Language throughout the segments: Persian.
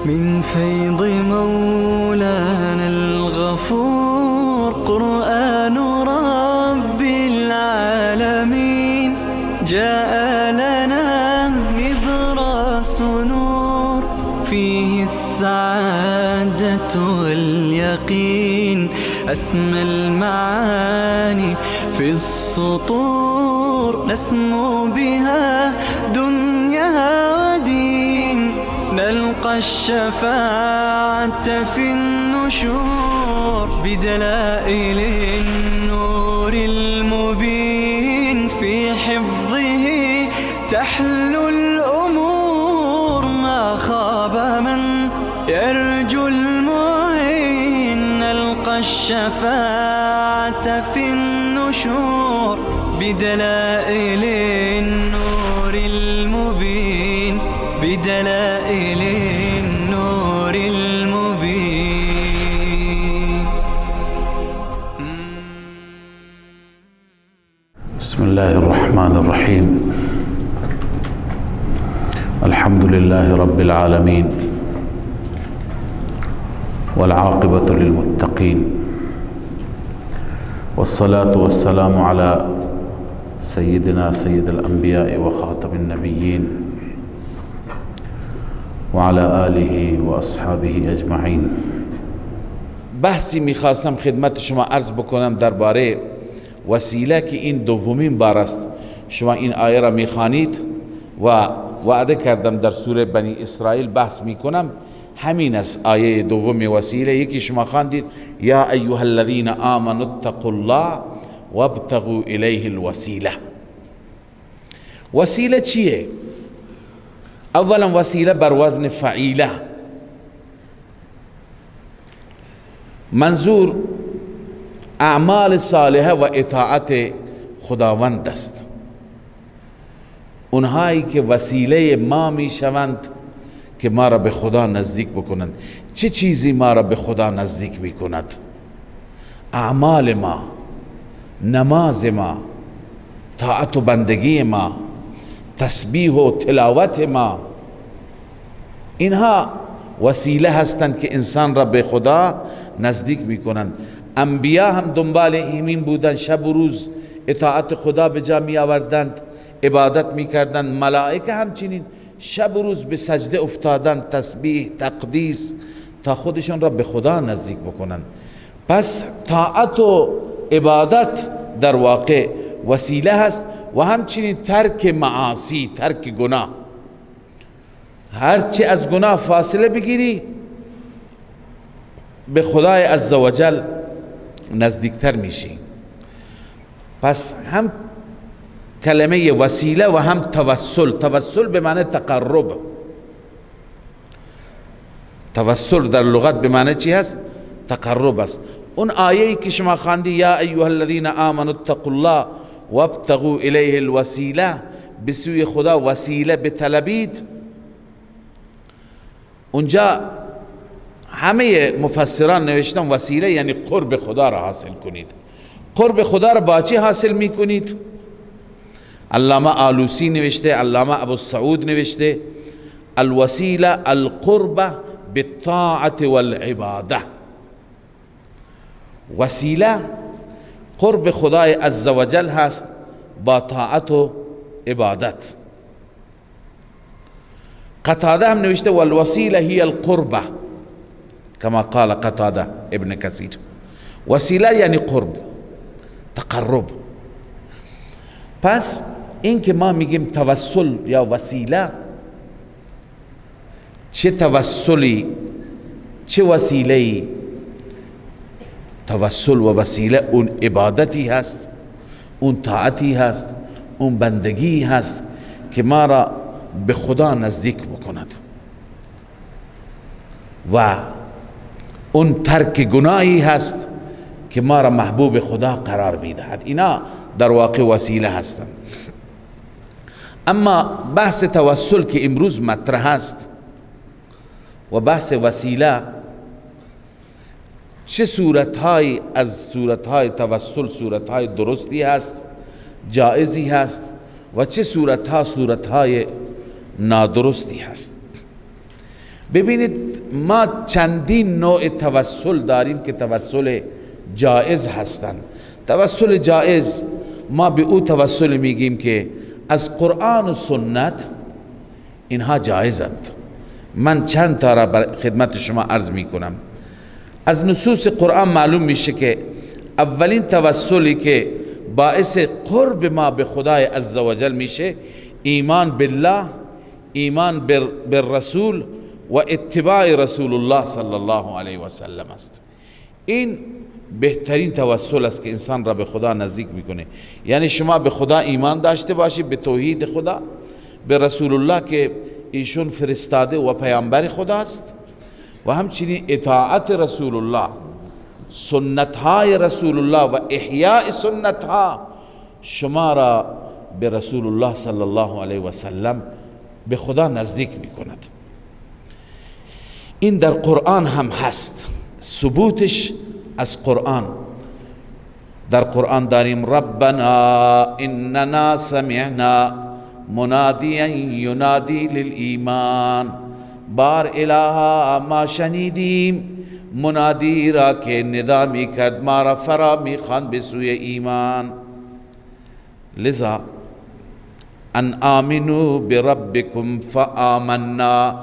من فيض مولانا الغفور. قرآن رب العالمين جاء لنا نبراس نور، فيه السعادة واليقين، أسمى المعاني في السطور، نسمو بها دنيا ودين، نلقى الشفاعة في النشور، بدلائل النور المبين، في حفظه تحلو الأمور، ما خاب من يرجو المعين، نلقى الشفاعة في النشور، بدلائل النور المبين، بدلائل النور المبين. بسم الله الرحمن الرحيم. الحمد لله رب العالمين، والعاقبة للمتقين، والصلاة والسلام على سيدنا سيد الأنبياء وخاتم النبيين وعلى آله وأصحابه اجمعین. بحثی میخواستم خدمت شما عرض بکنم درباره وسیله که این دومین بار است شما این آیه را میخوانید و وعده کردم در سوره بنی اسرائیل بحث میکنم. همین است آیه دوم وسیله. یکی شما خواندید یا ایها الذین آمنوا اتقوا الله وابتغوا الیه الوسیله. وسیله چیه؟ اولا وسیله بر وزن فعیله، منظور اعمال صالحه و اطاعت خداوند است. اونهایی که وسیله ما میشوند که ما را به خدا نزدیک بکنند. چه چیزی ما را به خدا نزدیک میکند؟ اعمال ما، نماز ما، طاعت و بندگی ما، تسبیح و تلاوت ما، اینها وسیله هستند که انسان را به خدا نزدیک میکنند. انبیا هم دنبال همین بودند، شب و روز اطاعت خدا به جا می آوردند، عبادت میکردند. ملائکه همچنین شب و روز به سجده افتادند، تسبیح، تقدیس، تا خودشان را به خدا نزدیک بکنند. پس طاعت و عبادت در واقع وسیله هست و همچنین ترک معاصی، ترک گناه. هرچی از گناه فاصله بگیری به خدای عزوجل نزدیکتر میشی. پس هم کلمه وسیله و هم توسل. توسل به معنی تقرب. توسل در لغت به معنی چی هست؟ تقرب است. اون آیه‌ای که شما خواندی یا ایها الذین آمنوا اتقوا الله وابتغوا الیه الوسیله، به سوی خدا وسیله بطلبید. اونجا همه مفسران نوشتن وسیله یعنی قرب خدا را حاصل کنید. قرب خدا را با چی حاصل میکنید؟ علامه آلوسی نوشته، علامه ابو سعود نوشته، الوسیله القرب بالطاعة والعباده. وسیله قرب خدای عزوجل هست با طاعت و عبادت. قتاده هم نوشته والوسیله هی القربه کما قال قتاده ابن کثیر. وسیله یعنی قرب، تقرب. پس این که ما میگیم توسل یا وسیله، چه توسلی، چه وسیله‌ای؟ توسل و وسیله اون عبادتی هست، اون طاعتی هست، اون بندگی هست که ما را به خدا نزدیک بکند و اون ترک گناهی هست که ما را محبوب خدا قرار میدهد. اینا در واقع وسیله هستند. اما بحث توسل که امروز مطرح است و بحث وسیله، چه صورتهای از صورتهای توسل صورتهای درستی هست، جائزی هست، و چه صورتها صورتهای نادرستی هست. ببینید ما چندین نوع توسل داریم که توسل جائز هستند. توسل جائز ما به او توسل میگیم که از قرآن و سنت اینها جایزند. من چند تا را بر خدمت شما عرض میکنم. از نصوص قرآن معلوم میشه که اولین توسلی که باعث قرب ما به خدای عزوجل میشه ایمان بالله، ایمان بالرسول و اتباع رسول الله صلی الله علیه و سلم است. این بهترین توسل است که انسان را به خدا نزدیک میکنه. یعنی شما به خدا ایمان داشته باشی، به توحید خدا، به رسول الله که ایشون فرستاده و پیامبر خداست، و همچنین اطاعت رسول الله، سنت های رسول الله و احیاء سنت ها شما را به رسول الله صلی الله علیه و سلم، به خدا نزدیک میکند. این در قرآن هم هست، ثبوتش از قرآن. در قرآن داریم ربنا اننا سمعنا منادیا ینادی للایمان، بار الها ما شنیدیم منادی را که ندا می کرد، ما را فرا می خواند به سوی ایمان. لذا ان آمنوا بربکم فآمنا،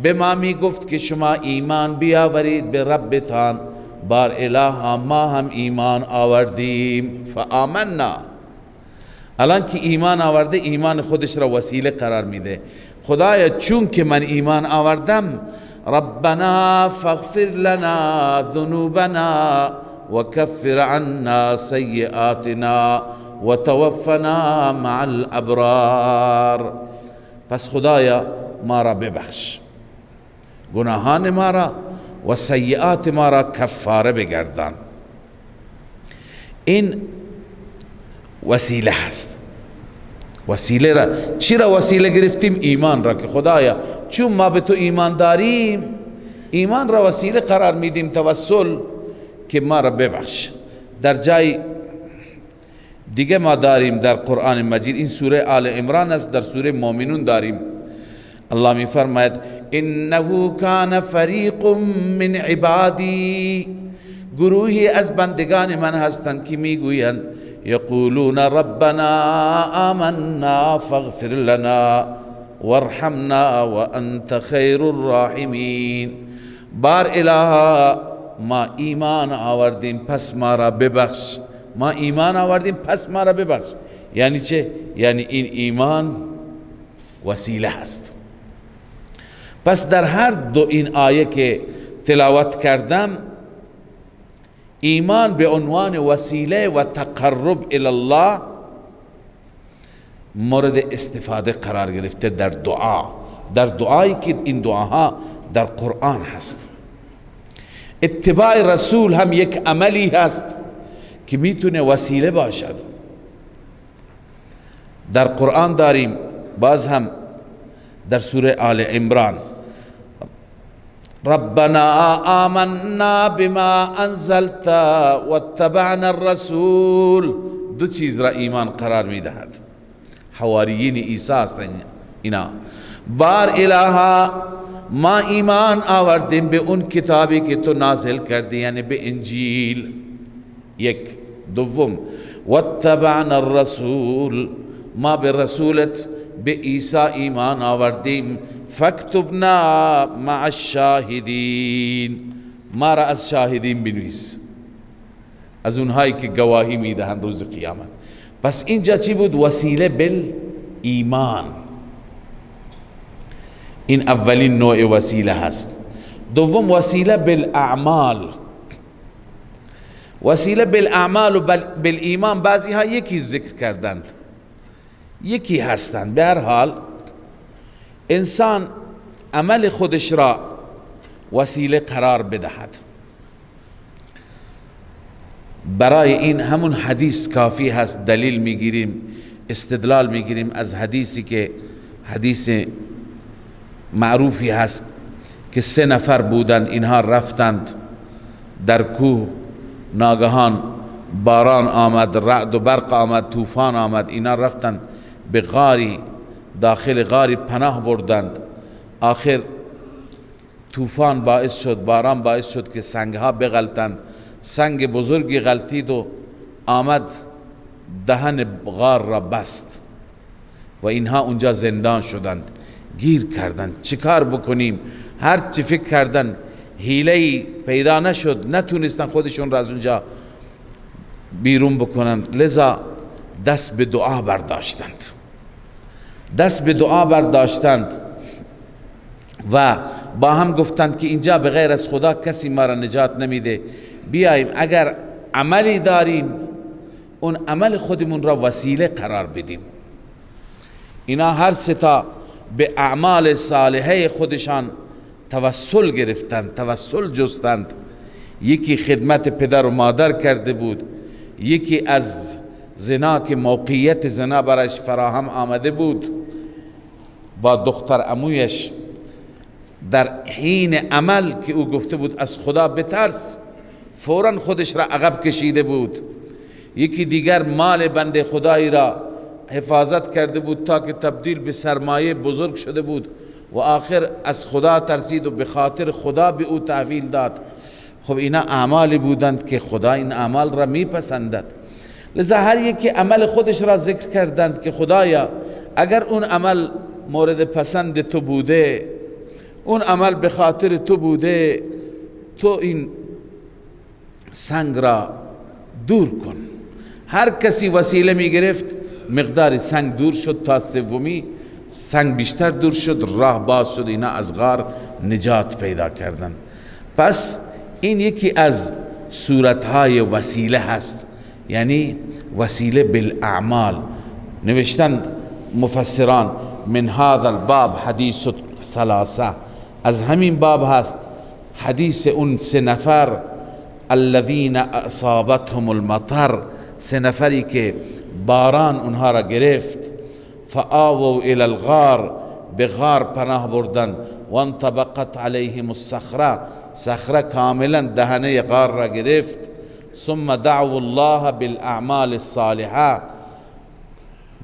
به ما می گفت که شما ایمان بیاورید به ربتان، بار الها ما هم ایمان آوردیم. فآمنا، الان که ایمان آورده ایمان خودش را وسیله قرار میده. خدایا چون که من ایمان آوردم، ربنا فاغفر لنا ذنوبنا وکفر عنا سیئاتنا وتوفنا مع الابرار. پس خدایا ما را ببخش، گناهان ما را و سیئات ما را کفاره بگردان. این وسیله هست. وسیله را چی را وسیله گرفتیم؟ ایمان را، که خدایا چون ما به تو ایمان داریم ایمان را وسیله قرار میدیم، توسل که ما را ببخش. در جای دیگه ما داریم در قرآن مجید، این سوره آل عمران است، در سوره مومنون داریم. الله می فرماید انه کان فریق من عبادی، گروهی از بندگان من هستند که میگویند یقولون ربنا آمنا فاغفر لنا وارحمنا وانت خیر الراحمین. بار الها ما ایمان آوردیم پس ما را ببخش، ما ایمان آوردیم پس ما را ببخش. یعنی چه؟ یعنی این ایمان وسیله هست. پس در هر دو این آیه که تلاوت کردم، ایمان به عنوان وسیله و تقرب الی الله مورد استفاده قرار گرفته در دعا، در دعایی که این دعاها در قرآن هست. اتباع رسول هم یک عملی هست که میتونه وسیله باشد. در قرآن داریم، باز هم در سوره آل عمران، ربنا آمنا بما انزلت واتبعنا الرسول. دو چیز را ایمان قرار میدهد. حواریین عیسی هستند اینا. بار الها ما ایمان آوردیم به اون کتابی که تو نازل کردی، یعنی به انجیل. یک. دوم واتبعنا الرسول، ما به رسولت به عیسی ایمان آوردیم. فاکتبنا مع الشاهدین، ما را از شاهدین بنویس، از اونهایی که گواهی میدهند روز قیامت. پس اینجا چی بود؟ وسیله بالایمان. این اولین نوع وسیله هست. دوم وسیله بالاعمال. وسیله بالاعمال و بالایمان بعضی ها یکی ذکر کردند، یکی هستند. به هر حال انسان عمل خودش را وسیله قرار بدهد. برای این همون حدیث کافی هست. دلیل میگیریم، استدلال میگیریم از حدیثی که حدیث معروفی هست که 3 نفر بودند، اینها رفتند در کوه، ناگهان باران آمد، رعد و برق آمد، طوفان آمد، اینا رفتند به غاری، داخل غاری پناه بردند. آخر طوفان باعث شد، باران باعث شد که سنگها بغلتند. سنگ بزرگی غلطید و آمد دهن غار را بست و اینها اونجا زندان شدند، گیر کردند. چیکار بکنیم؟ هر چی فکر کردند حیله‌ای پیدا نشد، نتونستن خودشون را از اونجا بیرون بکنند. لذا دست به دعا برداشتند، دست به دعا برداشتند و با هم گفتند که اینجا به غیر از خدا کسی ما را نجات نمیده، بیاییم اگر عملی داریم اون عمل خودمون را وسیله قرار بدیم. اینا هر سه تا به اعمال صالحه خودشان توسل گرفتند، توسل جستند. یکی خدمت پدر و مادر کرده بود، یکی از زنا که موقعیت زنا برایش فراهم آمده بود با دختر عمویش، در حین عمل که او گفته بود از خدا بترس، فوراً خودش را عقب کشیده بود. یکی دیگر مال بنده خدایی را حفاظت کرده بود تا که تبدیل به سرمایه بزرگ شده بود و آخر از خدا ترسید و به خاطر خدا به او تحویل داد. خب اینا اعمالی بودند که خدا این اعمال را میپسندد. لذا هر یکی عمل خودش را ذکر کردند که خدایا اگر اون عمل مورد پسند تو بوده، اون عمل به خاطر تو بوده، تو این سنگ را دور کن. هر کسی وسیله می گرفت مقدار سنگ دور شد تا سومی سنگ بیشتر دور شد، راه باز شد، اینا از غار نجات پیدا کردن. پس این یکی از صورتهای وسیله هست، یعنی وسیله بالاعمال. نوشتند مفسران من هذا الباب حدیث ثلاثه، از همین باب هست حدیث اون سه نفر الذین اصابتهم المطر، سه نفری که باران اونها را گرفت، فآووا الى الغار، به غار پناه بردن، وانطبقت علیهم الصخره، صخره کاملا دهنه غار را گرفت، ثم دعوا الله بالاعمال الصالحه،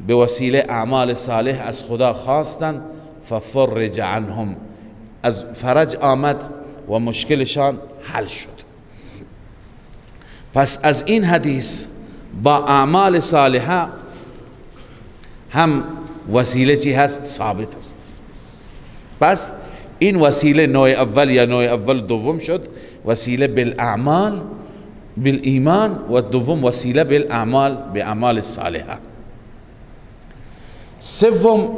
به وسیله اعمال صالح از خدا خواستند، ففرج عنهم، از فرج آمد و مشکلشان حل شد. پس از این حدیث با اعمال صالحه هم وسیله چی هست؟ ثابت است. پس این وسیله نوع اول یا نوع اول دوم شد، وسیله بالاعمال بالایمان، و دوم وسیله بالاعمال باعمال صالحه. سوم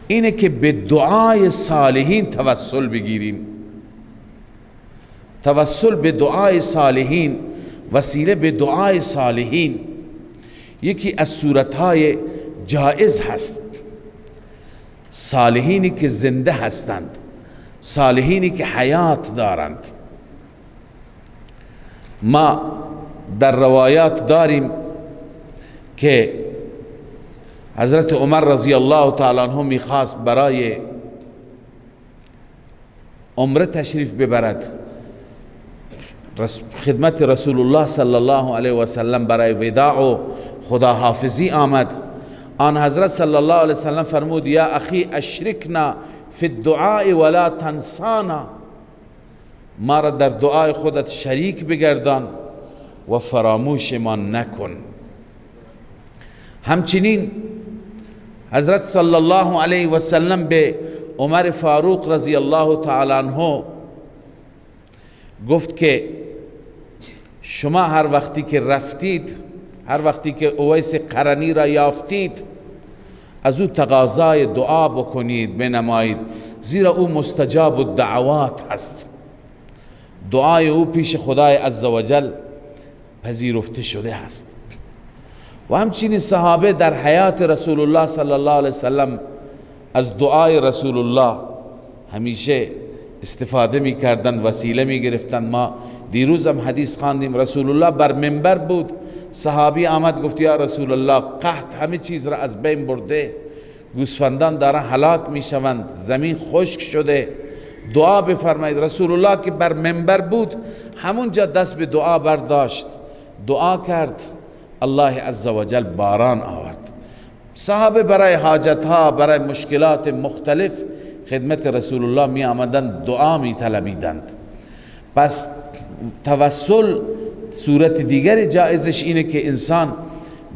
اینه که به دعای صالحین توسل بگیریم. توسل به دعای صالحین، وسیله به دعای صالحین یکی از صورتهای جائز هست. صالحینی که زنده هستند، صالحینی که حیات دارند. ما در روایات داریم که حضرت عمر رضی الله تعالی عنه میخواست برای عمره تشریف ببرد، خدمت رسول الله صلی الله علیه و سلم برای وداع و خداحافظی آمد. آن حضرت صلی الله علیه و سلم فرمود یا اخی اشرکنا فی الدعاء ولا تنسانا، ما را در دعای خودت شریک بگردان و فراموش ما نکن. همچنین حضرت صلی الله علیه و سلم به عمر فاروق رضی الله تعالی عنه گفت که شما هر وقتی که رفتید، هر وقتی که اویس قرنی را یافتید، از او تقاضای دعا بکنید، بنمایید، زیرا او مستجاب الدعوات هست، دعای او پیش خدای عزوجل پذیرفته شده هست. و همچنین صحابه در حیات رسول الله صلی الله علیه وسلم از دعای رسول الله همیشه استفاده می کردند، وسیله می گرفتند. ما دیروز هم حدیث خواندیم، رسول الله بر منبر بود، صحابی آمد گفت یا رسول الله قحط همه چیز را از بین برده، گوسفندان دارن هلاک می شوند، زمین خشک شده، دعا بفرمایید. رسول الله که بر منبر بود همونجا دست به دعا برداشت، دعا کرد، الله عزوجل باران آورد. صحابه برای حاجتها، برای مشکلات مختلف خدمت رسول الله می آمدند، دعا می طلبیدند. پس توسل صورت دیگر جایزش اینه که انسان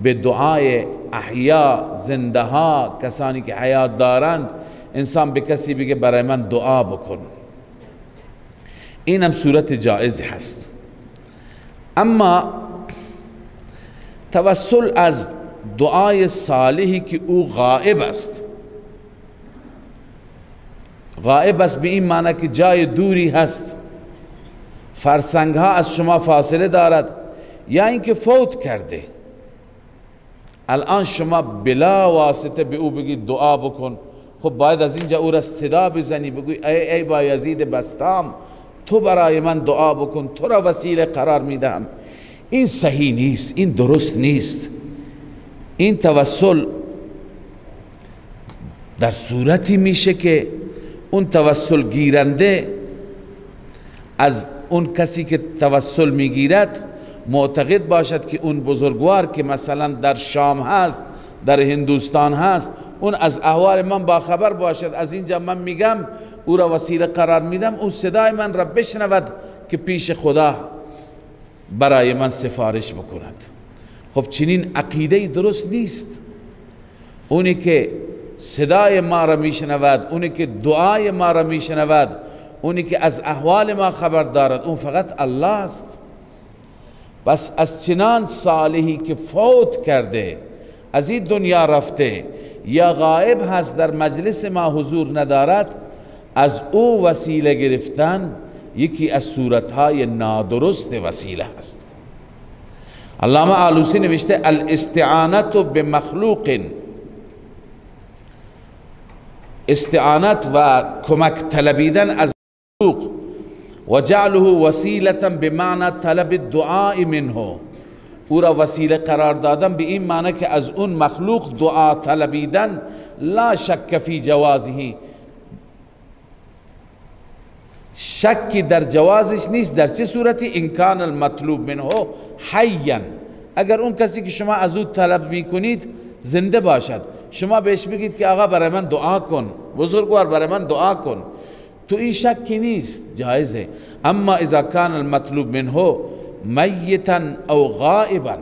به دعای احیا، زنده ها، کسانی که حیات دارند، انسان به کسی بگه برای من دعا بکن، اینم صورت جایز هست. اما توسل از دعای صالحی که او غائب است، غائب است به این معنی که جای دوری هست، فرسنگ ها از شما فاصله دارد، یا اینکه فوت کرده، الان شما بلا واسطه به او بگید دعا بکن، خب باید از اینجا او را صدا بزنی، بگوی ای بایزید بسطام، تو برای من دعا بکن، تو را وسیله قرار میدهم. این صحیح نیست، این درست نیست. این توسل در صورتی میشه که اون توسل گیرنده از اون کسی که توسل میگیرد معتقد باشد که اون بزرگوار که مثلا در شام هست، در هندوستان هست، اون از احوال من باخبر باشد، از اینجا من میگم او را وسیله قرار میدم، اون صدای من را بشنود که پیش خدا برای من سفارش بکند. خب چنین عقیده درست نیست. اونی که صدای ما را میشنود، اونی که دعای ما را میشنود، اونی که از احوال ما خبر دارد، اون فقط الله است. بس از چنان صالحی که فوت کرده، از این دنیا رفته یا غائب هست، در مجلس ما حضور ندارد، از او وسیله گرفتن یکی از صورتهای نادرست وسیله است. علامه آلوسی نوشته الاستعانت بمخلوق، استعانت و کمک طلبیدن از مخلوق، و جعله وسیلة بمعنى طلب الدعاء منه، او را وسیله قرار دادن به این معنی که از اون مخلوق دعا طلبیدن، لا شک فی جوازه، شکی در جوازش نیست. در چه صورتی؟ ان کان المطلوب منه حیا، اگر اون کسی که شما از او طلب میکنید زنده باشد، شما بهش بگید که آقا برای من دعا کن، بزرگوار برای من دعا کن، تو این شکی نیست، جایزه. اما اذا کان المطلوب منه میتا او غائبا،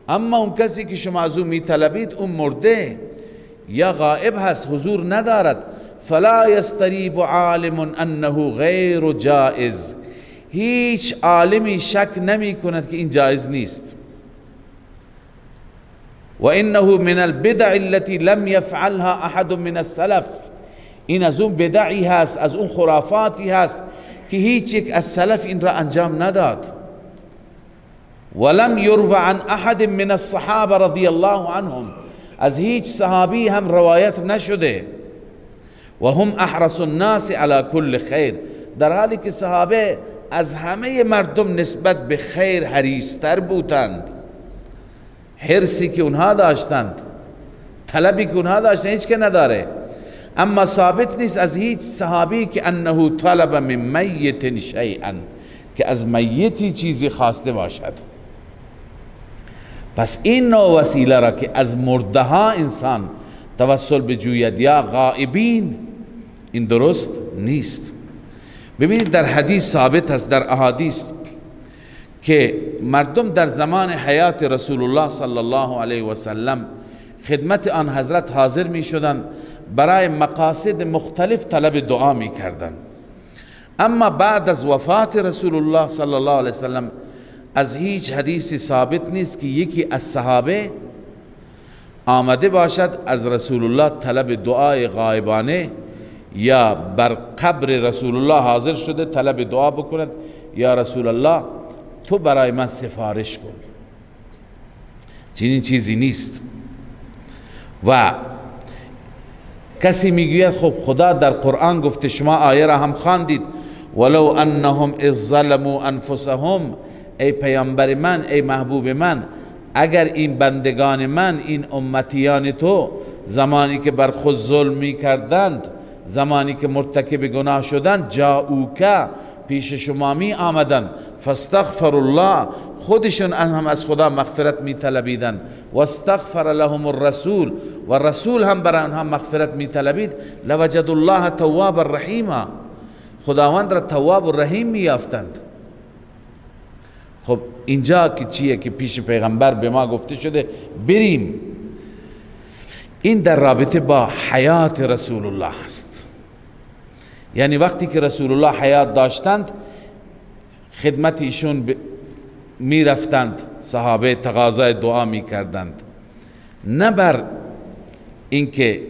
اما اون کسی که شما از او میطلبید اون مرده یا غائب هست، حضور ندارد، فلا یستریب عالم انه غیر جائز، هیچ عالمی شک نمی کند که این جائز نیست. و انه من البدع التي لم يفعلها احد من السلف، این از اون بدعی هست، از اون خرافاتی هست که هیچ یک از سلف این را انجام نداد. ولم يروى عن احد من الصحابه رضی الله عنهم، از هیچ صحابی هم روایت نشده. و هم احرص الناس على كل خیر، در حالی که صحابه از همه مردم نسبت به خیر حریصتر بودند، حرصی که اونها داشتند، طلبی که اونها داشتند هیچ که نداره. اما ثابت نیست از هیچ صحابی که انه طلب من میت شیئا، که از میتی چیزی خواسته باشد. پس این نوع وسیله را که از مرده ها انسان توسل بجوید یا غائبین، این درست نیست. ببینید در حدیث ثابت است، در احادیث، که مردم در زمان حیات رسول الله صلی الله علیه و سلم خدمت آن حضرت حاضر می شدند، برای مقاصد مختلف طلب دعا می کردند. اما بعد از وفات رسول الله صلی الله علیه و سلم از هیچ حدیث ثابت نیست که یکی از صحابه آمده باشد از رسول الله طلب دعای غایبانه یا بر قبر رسول الله حاضر شده طلب دعا بکند، یا رسول الله تو برای من سفارش کن. چنین چیزی نیست. و کسی میگوید خب خدا در قرآن گفته، شما آیه را هم خواندید، ولو انهم اذ ظلموا انفسهم، ای پیامبر من، ای محبوب من، اگر این بندگان من، این امتیان تو، زمانی که بر خود ظلم می کردند، زمانی که مرتکب گناه شدند، جاؤک پیش شما می آمدند، فاستغفر الله، خودشون هم از خدا مغفرت می طلبیدند، و استغفر لهم الرسول، و رسول هم برای آنها مغفرت می طلبید، لوجد الله تواب الرحیم، خداوند را تواب و رحیم می یافتند. خب اینجا که چیه که پیش پیغمبر به ما گفته شده بریم، این در رابطه با حیات رسول الله است. یعنی وقتی که رسول الله حیات داشتند خدمت ایشون می رفتند، صحابه تقاضای دعا می کردند، نه بر اینکه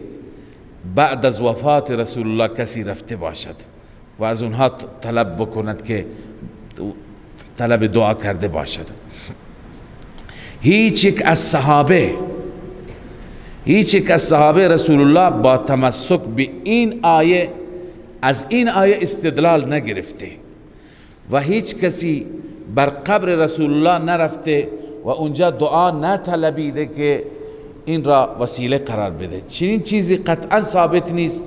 بعد از وفات رسول الله کسی رفته باشد و از اونها طلب بکند که طلب دعا کرده باشد. هیچ یک از صحابه رسول الله با تمسک به این آیه، از این آیه استدلال نگرفته و هیچ کسی بر قبر رسول الله نرفته و اونجا دعا نطلبیده که این را وسیله قرار بده. چنین چیزی قطعا ثابت نیست،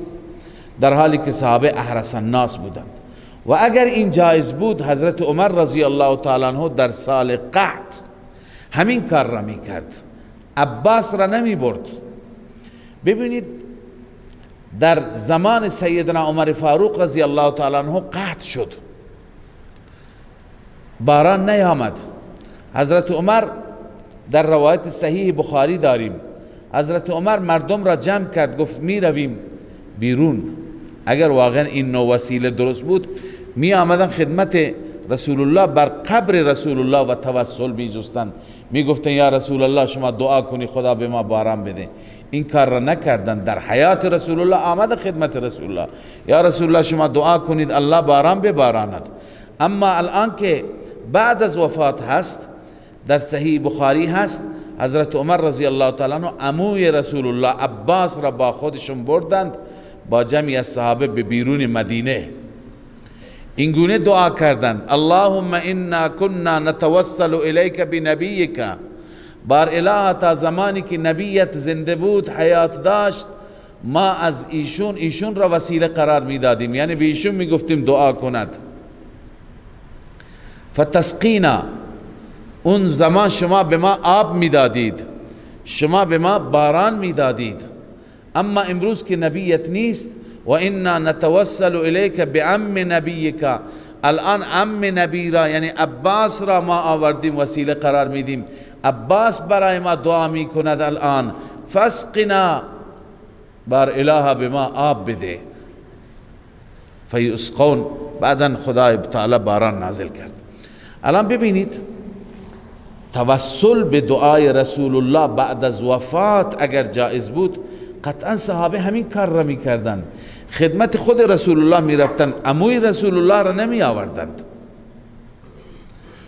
در حالی که صحابه احرص الناس بودند. و اگر این جایز بود حضرت عمر رضی الله تعالی عنه در سال قحط همین کار را می کرد، عباس را نمی برد. ببینید در زمان سیدنا عمر فاروق رضی الله تعالی عنه قحط شد، باران نیامد. حضرت عمر در روایت صحیح بخاری داریم، حضرت عمر مردم را جمع کرد، گفت می رویم بیرون. اگر واقعا این نوع وسیله درست بود می آمدن خدمت رسول الله، بر قبر رسول الله و توسل می جستند، می گفتن یا رسول الله شما دعا کنی خدا به ما باران بده. این کار را نکردند. در حیات رسول الله آمد خدمت رسول الله، یا رسول الله شما دعا کنید الله باران بباراند. اما الان که بعد از وفات هست، در صحیح بخاری هست، حضرت عمر رضی الله تعالی عنه عموی رسول الله عباس را با خودشون بردند با جمعی از صحابه به بیرون مدینه، اینگونه دعا کردند: اللهم انا كنا نتوسل الیک بنبیک. بار اله تا زمانی که نبیت زنده بود، حیات داشت، ما از ایشون را وسیله قرار میدادیم، یعنی به ایشون میگفتیم دعا کند. فتسقینا، اون زمان شما به ما آب میدادید، شما به ما باران میدادید. اما امروز که نبیت نیست، و انا نتوسل الیک بعم نبیک، الان عم نبی را یعنی عباس را ما آوردیم وسیله قرار میدیم، عباس برای ما دعا میکند الان، فسقنا، بار اله به ما آب بده. فیسقون، بعدا خدای تعالی باران نازل کرد. الان ببینید توسل به دعای رسول الله بعد از وفات اگر جایز بود، قطعا صحابه همین کار را میکردند، خدمت خود رسول الله میرفتند، عموی رسول الله را نمی آوردند.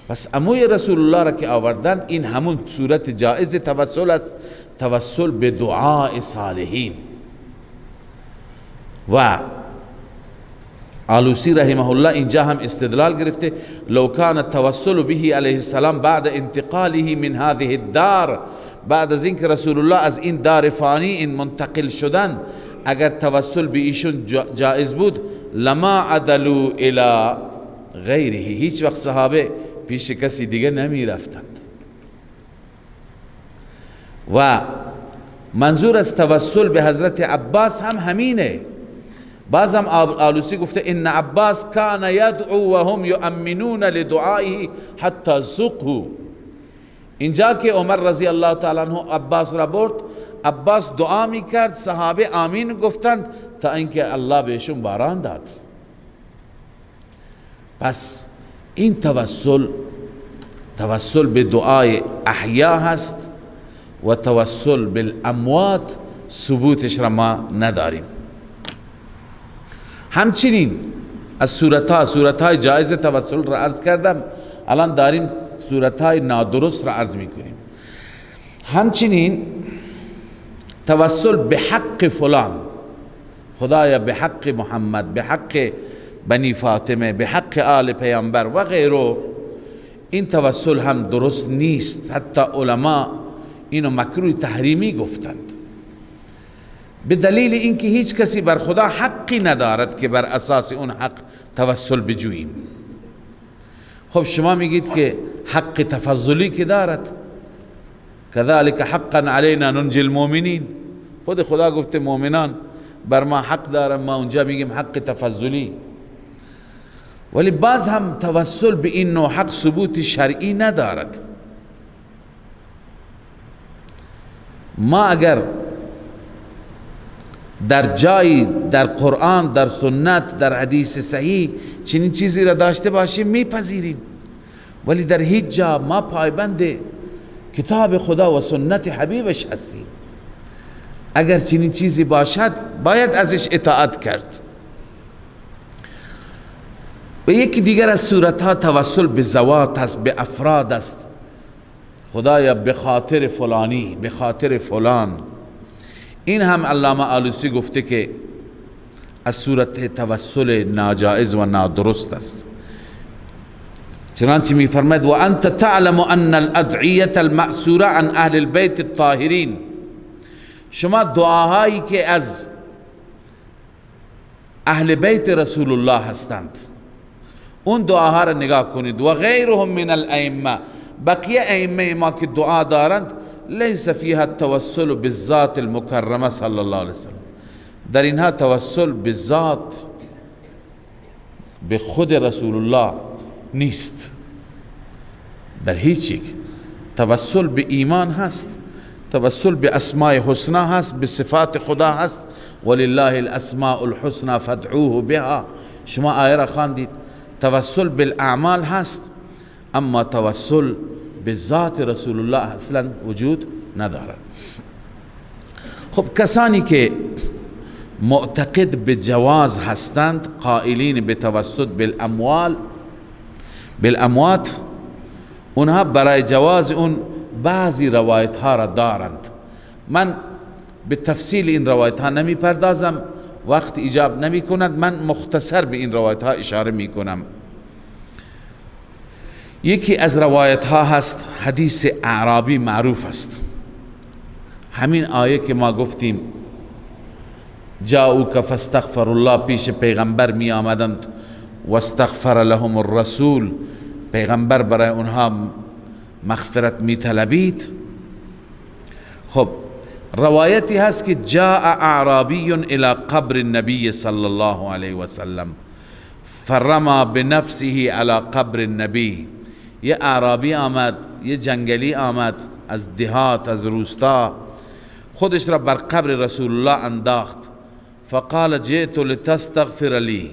پس عموی رسول الله را که آوردند، این همون صورت جایز توسل است، توسل به دعای صالحین. و آلوسی رحمه الله اینجا هم استدلال گرفته، لو کان التوسل به علیه السلام بعد انتقاله من هذه الدار، بعد از اینکه رسول الله از این دار فانی این منتقل شدن، اگر توسل به ایشون جایز بود، لما عدلوا الى غیره، هیچ وقت صحابه پیش کسی دیگه نمی رفتند. و منظور از توسل به حضرت عباس هم همینه. بعضم آلوسی گفته ان عباس کان یدعو و هم یؤمنون لدعائه حتی سقوا. اینجا که عمر رضی الله تعالی عنه عباس را برد، عباس دعا میکرد، صحابه آمین گفتند تا اینکه الله بهشون باران داد. پس این توسل، توسل به دعای احیا هست و توسل بالاموات ثبوتش را ما نداریم. همچنین از صورتهای جایز توسل را عرض کردم، الان داریم صورتهای نادرست را عرض میکنیم. همچنین توسل به حق فلان، خدایا به حق محمد، به حق بنی فاطمه، به حق آل پیامبر و غیره، این توسل هم درست نیست. حتی علما اینو مکروه تحریمی گفتند. به دلیل اینکه هیچ کسی بر خدا حقی ندارد که بر اساس اون حق توسل بجوییم. خب شما میگید که حق تفضلی که دارد، كذلك حقا علینا ننجی المؤمنین، خود خدا گفته مؤمنان بر ما حق دارن، ما اونجا میگیم حق تفضلی. ولی باز هم توسل به این نوع حق ثبوت شرعی ندارد. ما اگر در جایی در قرآن، در سنت، در حدیث صحیح چنین چیزی را داشته باشیم میپذیریم، ولی در هیچ جا ما پایبند کتاب خدا و سنت حبیبش هستیم. اگر چنین چیزی باشد باید ازش اطاعت کرد. و یکی دیگر از صورتها توسل به ذوات است، به افراد است. خدایا به خاطر فلانی، به خاطر فلان. این هم علامه آلوسی گفته که از صورت توسل ناجائز و نادرست است. چنانچه میفرماید و انت تعلم ان الادعیه المأثوره عن اهل البیت الطاهرین، شما دعاهایی که از اهل بیت رسول الله هستند اون دعاها را نگاه کنید، و غیرهم من الائمه، بقیه ائمه ما که دعا دارند، لیس فیها التوسل بالذات المکرمه صلی الله علیه وسلم، در اینها توسل بالذات به خود رسول الله نیست. در هیچ یک توسل به ایمان هست، توسل به اسماء حسنا هست، به صفات خدا هست. ولله الاسماء الحسنى فادعوه بها، شما آیه را خواندید. توسل بالاعمال هست، اما توسل به ذات رسول الله اصلا وجود ندارد. خب کسانی که معتقد به جواز هستند، قائلین به توسل بالاموال بالاموات، اونها برای جواز اون بعضی روایت ها را دارند. من به تفصیل این روایت ها نمی پردازم، وقت ایجاب نمی کند، من مختصر به این روایت ها اشاره می کنم. یکی از روایت ها هست حدیث اعرابی معروف است، همین آیه که ما گفتیم جاءوک فاستغفر الله، پیش پیغمبر می آمدند و استغفر لهم الرسول، پیغمبر برای اونها مغفرت می طلبید. خب روایتی هست که جاء اعرابی الى قبر النبی صلی الله علیه وسلم فرما بنفسه على قبر النبی. یه اعرابی آمد، یه جنگلی آمد از دهات، از روستا، خودش را بر قبر رسول الله انداخت. فقال جئت لتستغفر لی،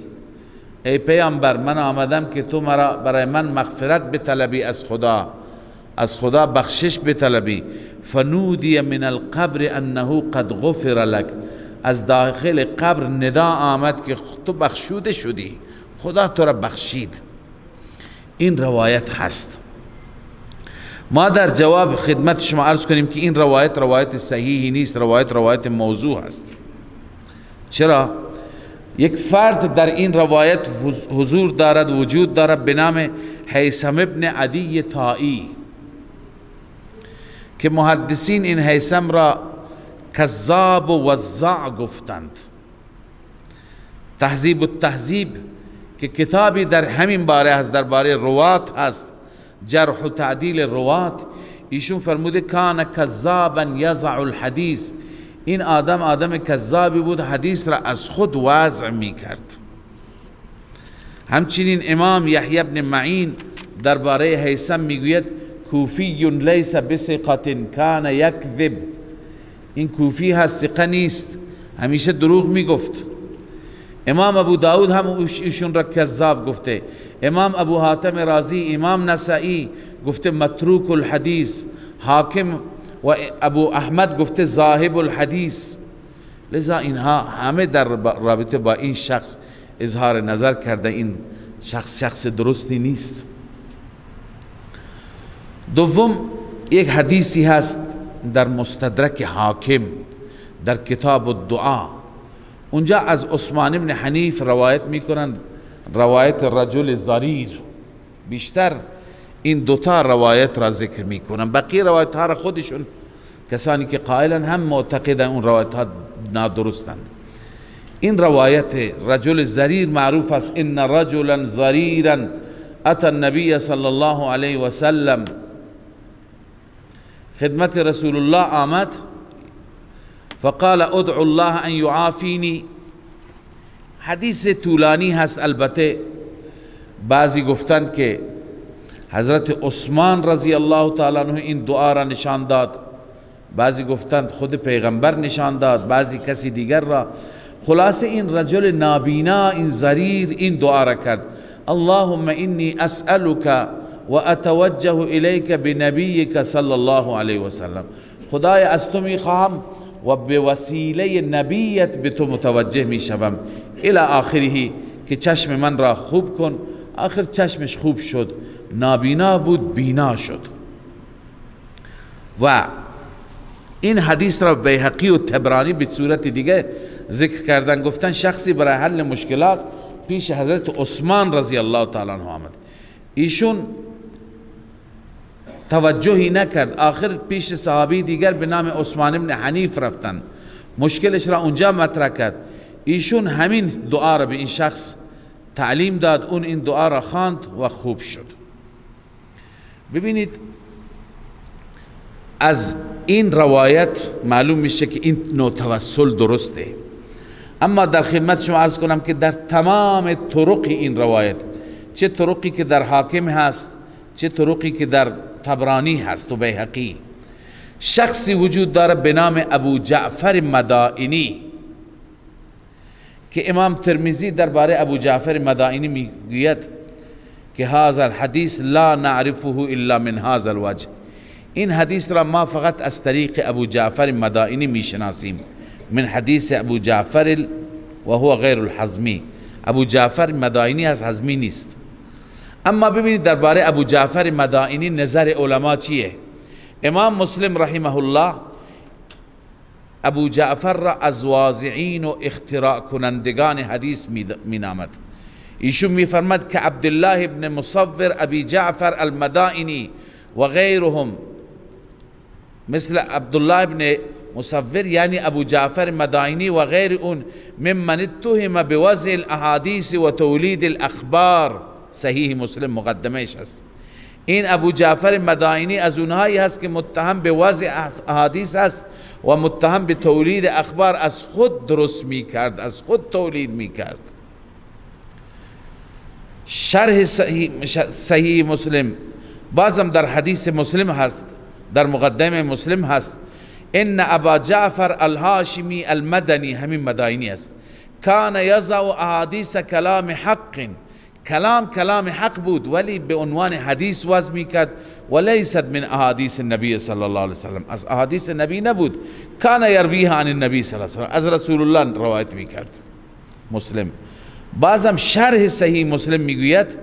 ای پیامبر من آمدم که تو مرا برای من مغفرت بطلبی از خدا، از خدا بخشش بطلبی. فنودی من القبر انه قد غفر لك، از داخل قبر ندا آمد که تو بخشوده شدی، خدا تو را بخشید. این روایت هست. ما در جواب خدمت شما عرض کنیم که این روایت روایت صحیحی نیست، روایت روایت موضوع هست. چرا؟ یک فرد در این روایت حضور دارد، وجود دارد، به نام هیثم ابن عدی طائی، که محدثین این هیثم را کذاب و وضاع گفتند. تهذیب التهذیب که کتابی در همین باره هست، در باره روات هست، جرح و تعدیل روات، ایشون فرموده کان کذابا یضع الحدیث، این آدم آدم کذابی بود، حدیث را از خود وضع می کرد. همچنین امام یحیی بن معین درباره هیثم میگوید کوفی لیس بثقة کان یکذب، این کوفی هست، ثقه نیست، همیشه دروغ میگفت. امام ابو داود هم ایشون را کذاب گفته، امام ابو حاتم رازی، امام نسائی گفته متروک الحدیث، حاکم و ابو احمد گفته ذاهب الحدیث. لذا اینها همه در رابطه با این شخص اظهار نظر کرده، این شخص شخص درستی نیست. دوم، یک حدیثی هست در مستدرک حاکم در کتاب الدعا، اونجا از عثمان بن حنیف روایت میکنن، روایت رجل ضریر. بیشتر این دوتا روایت را ذکر میکنن، بقیه روایت ها را خودشون کسانی که قائلن هم معتقدن اون روایت ها نادرستند. این روایت رجل ضریر معروف است، ان رجلا ضریرا اتى النبی صلی الله علیه و سلم، خدمت رسول الله آمد، فقال ادعو الله ان يعافینی. حدیث طولانی هست، البته بعضی گفتند که حضرت عثمان رضی الله تعالی عنه این دعا را نشان داد، بعضی گفتند خود پیغمبر نشان داد، بعضی کسی دیگر را. خلاصه این رجل نابینا، این ضریر، این دعا را کرد: اللهم انی اسألک و اتوجه الیک بنبیک صلی الله علیه وسلم. خدای از تو میخواهم و به وسیله نبیت به تو متوجه میشوم، الی آخره، که چشم من را خوب کن. آخر چشمش خوب شد، نابینا بود بینا شد. و این حدیث را بیهقی و طبرانی به صورت دیگه ذکر کردن، گفتن شخصی برای حل مشکلات پیش حضرت عثمان رضی الله تعالی عنه آمد، ایشون توجهی نکرد. آخر پیش صحابی دیگر به نام عثمان ابن حنیف رفتن، مشکلش را اونجا مطرح کرد، ایشون همین دعا را به این شخص تعلیم داد، اون این دعا را خواند و خوب شد. ببینید از این روایت معلوم میشه که این نوع توسل درسته. اما در خدمت شما عرض کنم که در تمام طرق این روایت، چه طرقی که در حاکم هست، چه طرقی که در طبرانی هست و بیهقی، شخصی وجود داره به نام ابو جعفر مدائنی که امام ترمذی درباره ابو جعفر مدائنی میگوید که هذا الحدیث لا نعرفه الا من هذا الوجه، این حدیث را ما فقط از طریق ابو جعفر مدائنی میشناسیم، من حدیث ابو جعفر و هو غیر الحزمی. ابو جعفر مدائنی از حزمی نیست. اما ببینید درباره ابو جعفر مدائنی نظر علما چیه؟ امام مسلم رحمه الله ابو جعفر را از واضعین و اختراع کنندگان حدیث می نامد. ایشون میفرماد که عبدالله ابن مصور ابی جعفر المدائنی و غیرهم، مثل عبدالله ابن مصور یعنی ابو جعفر مدائنی و غیر اون، ممن اتهم بوضع الاحادیث و تولید الاخبار. صحیح مسلم مقدمهش هست. این ابو جعفر مدائنی از اونهایی هست که متهم به وضع احادیث است و متهم به تولید اخبار، از خود درست میکرد، از خود تولید میکرد. شرح صحیح مسلم بازم در حدیث مسلم هست، در مقدمه مسلم هست، ان ابا جعفر الهاشمی المدنی، همین مدائنی است، کان یضع احادیث کلام حق، کلام حق بود ولی به عنوان حدیث وضع میکرد، و لیست من احادیث النبی صلی الله علیه وسلم، از احادیث نبی نبود، کان یرویها عن النبی صلی الله علیه وسلم، از رسول الله روایت میکرد مسلم. بازم شرح صحیح مسلم میگوید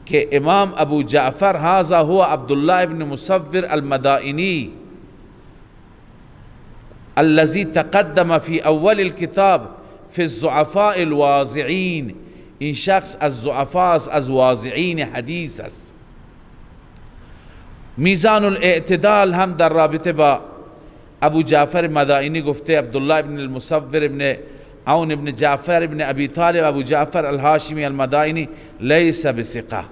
که امام ابو جعفر هذا هو عبدالله ابن مصور المدائنی الذي تقدم في اول الكتاب في الضعفاء الواضعین. این شخص از ضعفا است، از واضعین حدیث است. میزان الاعتدال هم در رابطه با ابو جعفر مدائنی گفته عبدالله ابن المصور ابن عون ابن جعفر ابن ابی طالب ابو جعفر الهاشمی المدائنی لیس بثقه.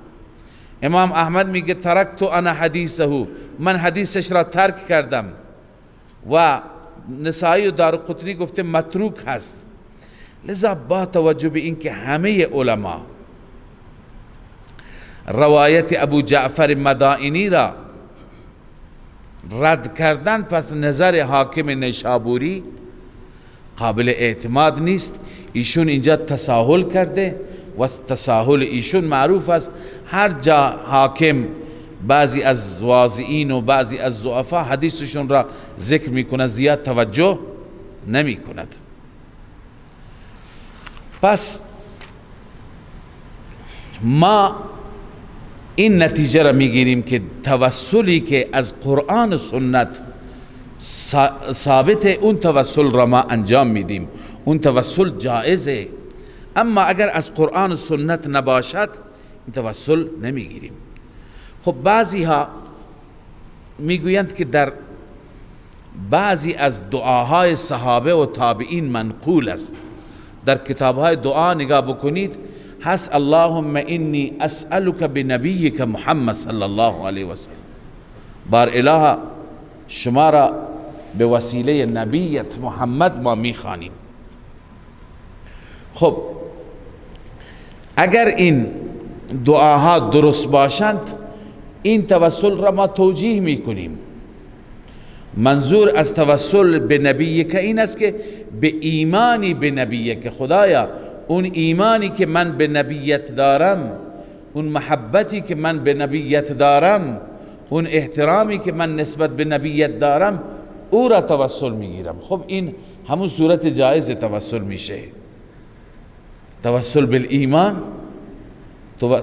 امام احمد میگه ترکت انا حدیثه، من حدیثش را ترک کردم، و نسائی و دارقطنی گفته متروک هست. لذا با توجه به اینکه همه علما روایت ابو جعفر مدائنی را رد کردن، پس نظر حاکم نیشابوری قابل اعتماد نیست. ایشون اینجا تساهل کرده و تساهل ایشون معروف است. هر جا حاکم بعضی از واضعین و بعضی از ضعفا حدیثشون را ذکر میکند، زیاد توجه نمیکند. پس ما این نتیجه را میگیریم که توسلی که از قرآن و سنت ثابت، اون توسل را ما انجام میدیم، اون توسل جائزه. اما اگر از قرآن و سنت نباشد این توسل نمیگیریم. خب بعضی ها میگویند که در بعضی از دعاهای صحابه و تابعین منقول است. در کتابهای دعا نگاه بکنید هست اللهم انی اسألک بنبیک محمد صلی الله علیه وسلم، بار اله شما را به وسیله نبیت محمد ما میخوانیم. خب اگر این دعاها درست باشند این توسل را ما توجیه میکنیم. منظور از توسل به نبی که این است که به ایمانی به نبی که خدایا اون ایمانی که من به نبیت دارم، اون محبتی که من به نبیت دارم، اون احترامی که من نسبت به نبیت دارم، او را توسل میگیرم. خب این همون صورت جایز توسل میشه، توسل بالایمان،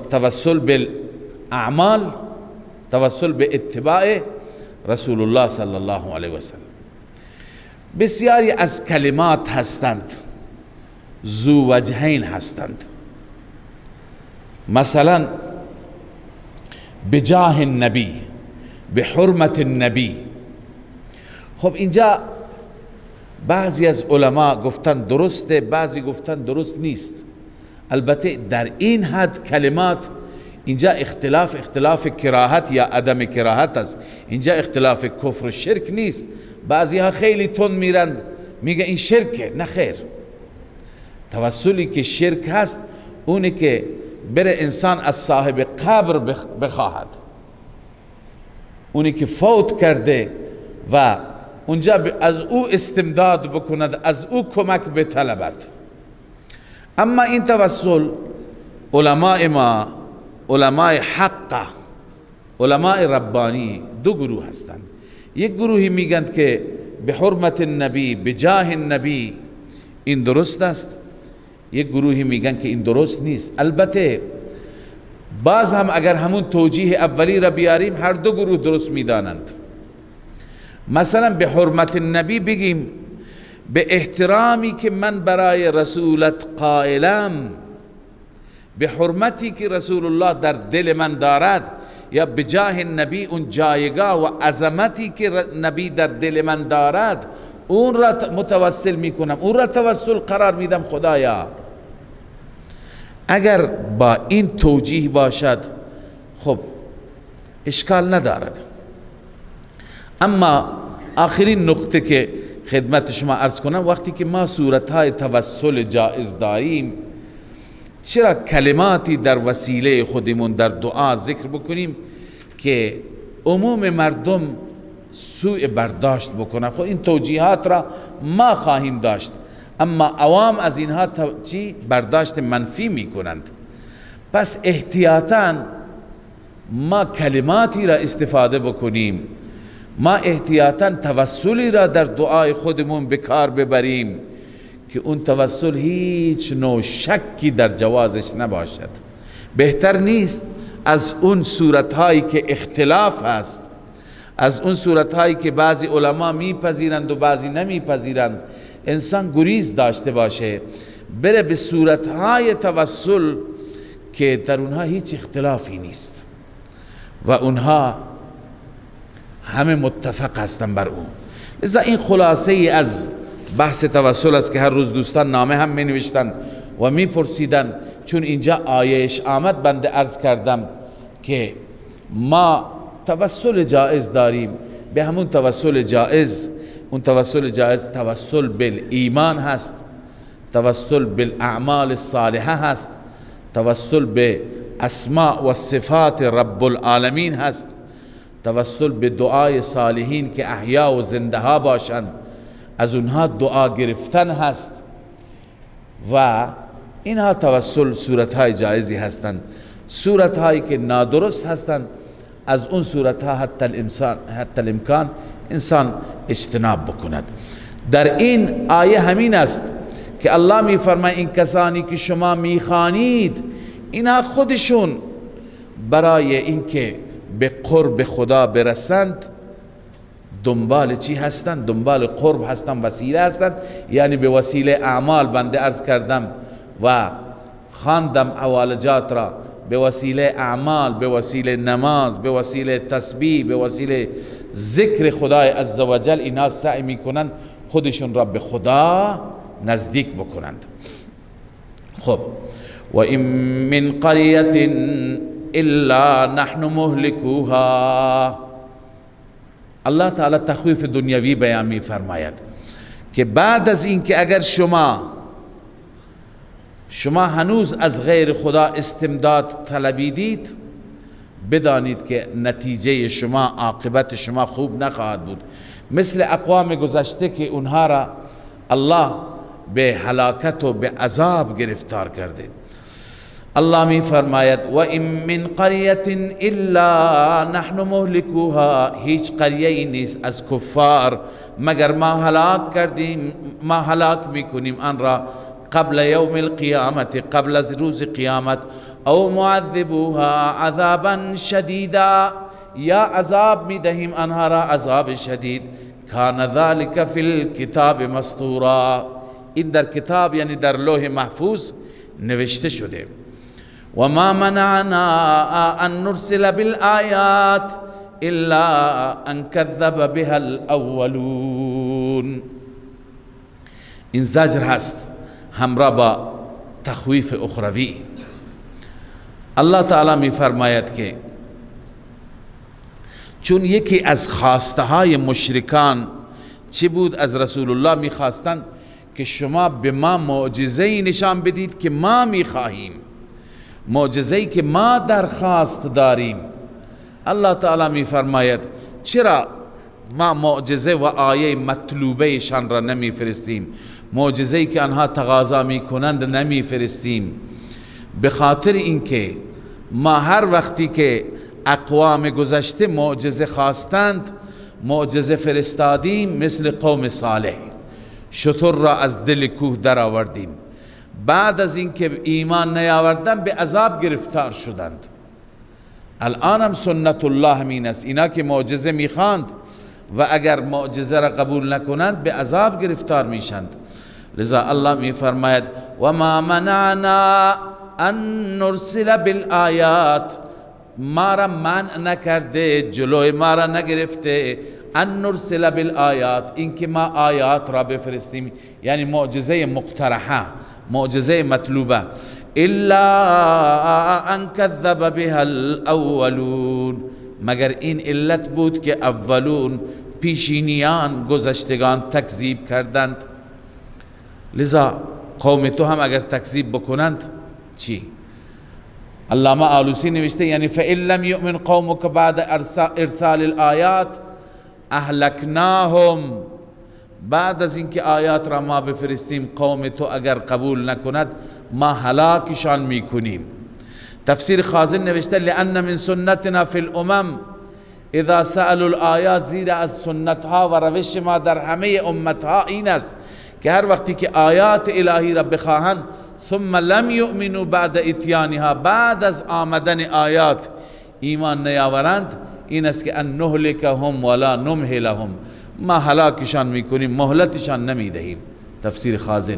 توسل بالاعمال، توسل به اتباع رسول الله صلی الله علیه وسلم. بسیاری از کلمات هستند ذو وجهین هستند. مثلا بجاه النبی، به حرمت النبی. خب اینجا بعضی از علما گفتن درسته، بعضی گفتن درست نیست. البته در این حد کلمات اینجا اختلاف، اختلاف کراهت یا عدم کراهت است، اینجا اختلاف کفر و شرک نیست. بعضی ها خیلی تند میرند میگه این شرکه. نه خیر، توسلی که شرک هست اونه که بره انسان از صاحب قبر بخواهد، اونی که فوت کرده و اونجا از او استمداد بکند، از او کمک بطلبد. اما این توسل علماء ما، علماء حق، علماء ربانی دو گروه هستند. یک گروهی میگند که به حرمت النبی، به جاه النبی این درست است، یک گروهی میگن که این درست نیست. البته باز هم اگر همون توجیه اولی را بیاریم هر دو گروه درست میدانند. مثلا به حرمت النبی بگیم به احترامی که من برای رسولت قائلم، به حرمتی که رسول الله در دل من دارد، یا به جاه نبی اون جایگاه و عظمتی که نبی در دل من دارد اون را متوسل میکنم، اون را توسل قرار میدم خدایا. اگر با این توجیه باشد خب اشکال ندارد. اما آخرین نقطه که خدمت شما عرض کنم، وقتی که ما صورتهای توسل جائز داریم چرا کلماتی در وسیله خودمون در دعا ذکر بکنیم که عموم مردم سوء برداشت بکنن؟ خب این توجیهات را ما خواهیم داشت، اما عوام از اینها چی برداشت منفی میکنند. پس احتیاطاً ما کلماتی را استفاده بکنیم، ما احتیاطاً توسلی را در دعای خودمون به کار ببریم که اون توسل هیچ نوع شکی در جوازش نباشد. بهتر نیست از اون صورتهایی که اختلاف هست، از اون صورتهایی که بعضی علما میپذیرند و بعضی نمیپذیرند، انسان گریز داشته باشه، بره به صورتهای توسل که در اونها هیچ اختلافی نیست و اونها همه متفق هستن بر اون. لذا این خلاصه ای از بحث توسل است که هر روز دوستان نامه هم می نوشتن و می پرسیدن. چون اینجا آیهش آمد بنده عرض کردم که ما توسل جائز داریم، به همون توسل جائز، اون توسل جائز توسل بالایمان هست، توسل بالاعمال الصالحه هست، توسل به اسماء و صفات رب العالمین هست، توسل به دعای صالحین که احیا و زنده ها باشند از اونها دعا گرفتن هست و اینها توسل صورتهای جایزی هستند. صورتهایی که نادرست هستند از اون صورتها حتی الامکان انسان اجتناب بکند. در این آیه همین است که الله می فرماید این کسانی که شما میخوانید اینها خودشون برای اینکه به قرب خدا برسند دنبال چی هستند؟ دنبال قرب هستند، وسیله هستند، یعنی به وسیله اعمال. بنده عرض کردم و خواندم حوالجات را، به وسیله اعمال، به وسیله نماز، به وسیله تسبیح، به وسیله ذکر خدای عزوجل اینا سعی میکنند خودشون را به خدا نزدیک بکنند. خب و این من قریة الا نحن مهلكوها. الله تعالی تخویف دنیوی بیان می فرماید که بعد از اینکه اگر شما هنوز از غیر خدا استمداد طلبیدید، بدانید که نتیجه شما، عاقبت شما خوب نخواهد بود. مثل اقوام گذشته که اونها را الله به هلاکت و به عذاب گرفتار کرده. الله می فرماید و این من قریة الا نحن مهلكوها، هیچ قریه ای نیست از کفار مگر ما هلاک کردیم، ما هلاک میکنیم آن را قبل یوم القیامت، قبل از روز قیامت، او معذبوها عذابا شدیدا، یا عذاب میدهیم آنها را عذاب شدید. کان ذلك فی الکتاب مسطورا، این در کتاب یعنی در لوح محفوظ نوشته شده. و ما منعنا ان نرسل بالآیات الا ان کذب بها الاولون. این زجر هست همراه با تخویف اخروی. الله تعالی می فرماید که چون یکی از خواسته های مشرکان چی بود؟ از رسول الله می خواستند که شما به ما معجزه نشان بدید که ما می خواهیم، معجزه‌ای که ما درخواست داریم. الله تعالی می فرماید چرا ما معجزه و آیه مطلوبه شان را نمی فرستیم، معجزه‌ای که آنها تقاضا می کنند نمی فرستیم؟ به خاطر اینکه ما هر وقتی که اقوام گذشته معجزه خواستند معجزه فرستادیم، مثل قوم صالح شتر را از دل کوه در آوردیم، بعد از اینکه ایمان نیاوردن به عذاب گرفتار شدند. الان هم سنت الله همین است، اینا که معجزه میخواند و اگر معجزه را قبول نکنند به عذاب گرفتار میشند. لذا الله میفرماید و ما منعنا ان نرسل بالآیات، ما را منع نکرده، جلوی ما را نگرفته، ان نرسل بالآیات، اینکه ما آیات را بفرستیم، یعنی معجزه مقترحه، معجزه مطلوبه، الا ان کذب بها الاولون، مگر این علت بود که اولون، پیشینیان، گذشتگان تکذیب کردند. لذا قوم تو هم اگر تکذیب بکنند چی؟ علامه آلوسی نوشته یعنی فإن لم یؤمن قومک بعد ارسال الآیات اهلکناهم، بعد از اینکه آیات را ما بفرستیم قوم تو اگر قبول نکند ما هلاکشان میکنیم. تفسیر خازن نوشته لأن من سنتنا فی الامم اذا سألوا الآیات، زیرا از سنت ها و روش ما در همه امت ها این است که هر وقتی که آیات الهی را بخواهند ثم لم یؤمنوا بعد اتیانها، بعد از آمدن آیات ایمان نیاورند، این است که ان نهلکهم ولا نمهلهم، ما هلاکشان میکنیم مهلتشان نمیدهیم. تفسیر خازن.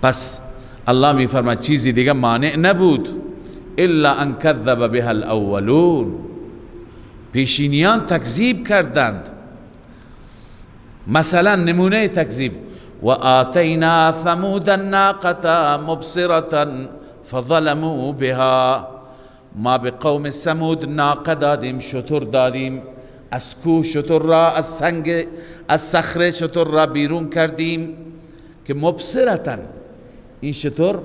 پس الله میفرماید چیزی دیگه مانع نبود الا ان کذب بها الاولون، پیشینیان تکذیب کردند. مثلا نمونه تکذیب و آتینا ثمود الناقة مبصرة فظلموا بها، ما به قوم ثمود ناقه دادیم، شتر دادیم، از کوه شتر را، از سنگ، از صخره شتر را بیرون کردیم که مبصرة، این شتر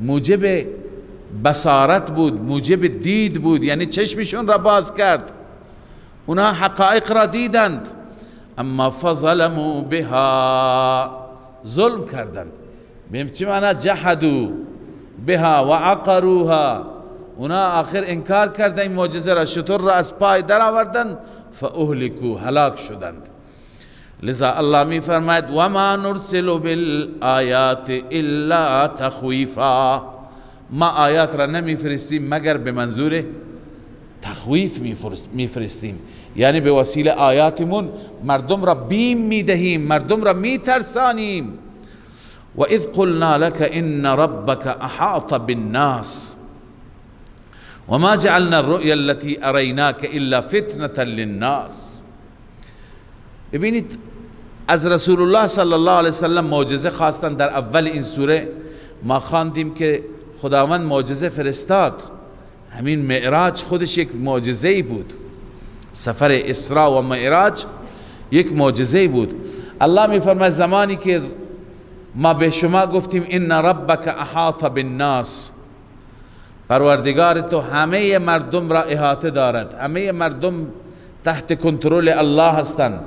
موجب بصارت بود، موجب دید بود، یعنی چشمشون را باز کرد، اونها حقایق را دیدند. اما فظلموا بها، ظلم کردند. به چه معنا؟ جحدوا بها و عقروها، اونا آخر انکار کردند این معجزه را، شتر را از پای در آوردند، فاهلکوا، هلاک شدند. لذا الله می فرماید و ما نرسل بالآیات الا تخویفا، ما آیات را نمی فرستیم مگر به منظور تخویف می فرستیم، یعنی به وسیله آیاتمون مردم را بیم می دهیم، مردم را می ترسانیم. و اذ قلنا لك ان ربك احاط بالناس، و ما جعلنا الرؤیا التي اریناک الا فتنة للناس. ببینید از رسول الله صلی الله علیه وسلم معجزه خواستن. در اول این سوره ما خواندیم که خداوند معجزه فرستاد. همین معراج خودش یک معجزه بود، سفر اسراء و معراج یک معجزه بود. الله میفرماید زمانی که ما به شما گفتیم ان ربک احاط بالناس، پروردگار تو همه مردم را احاطه دارد، همه مردم تحت کنترل الله هستند.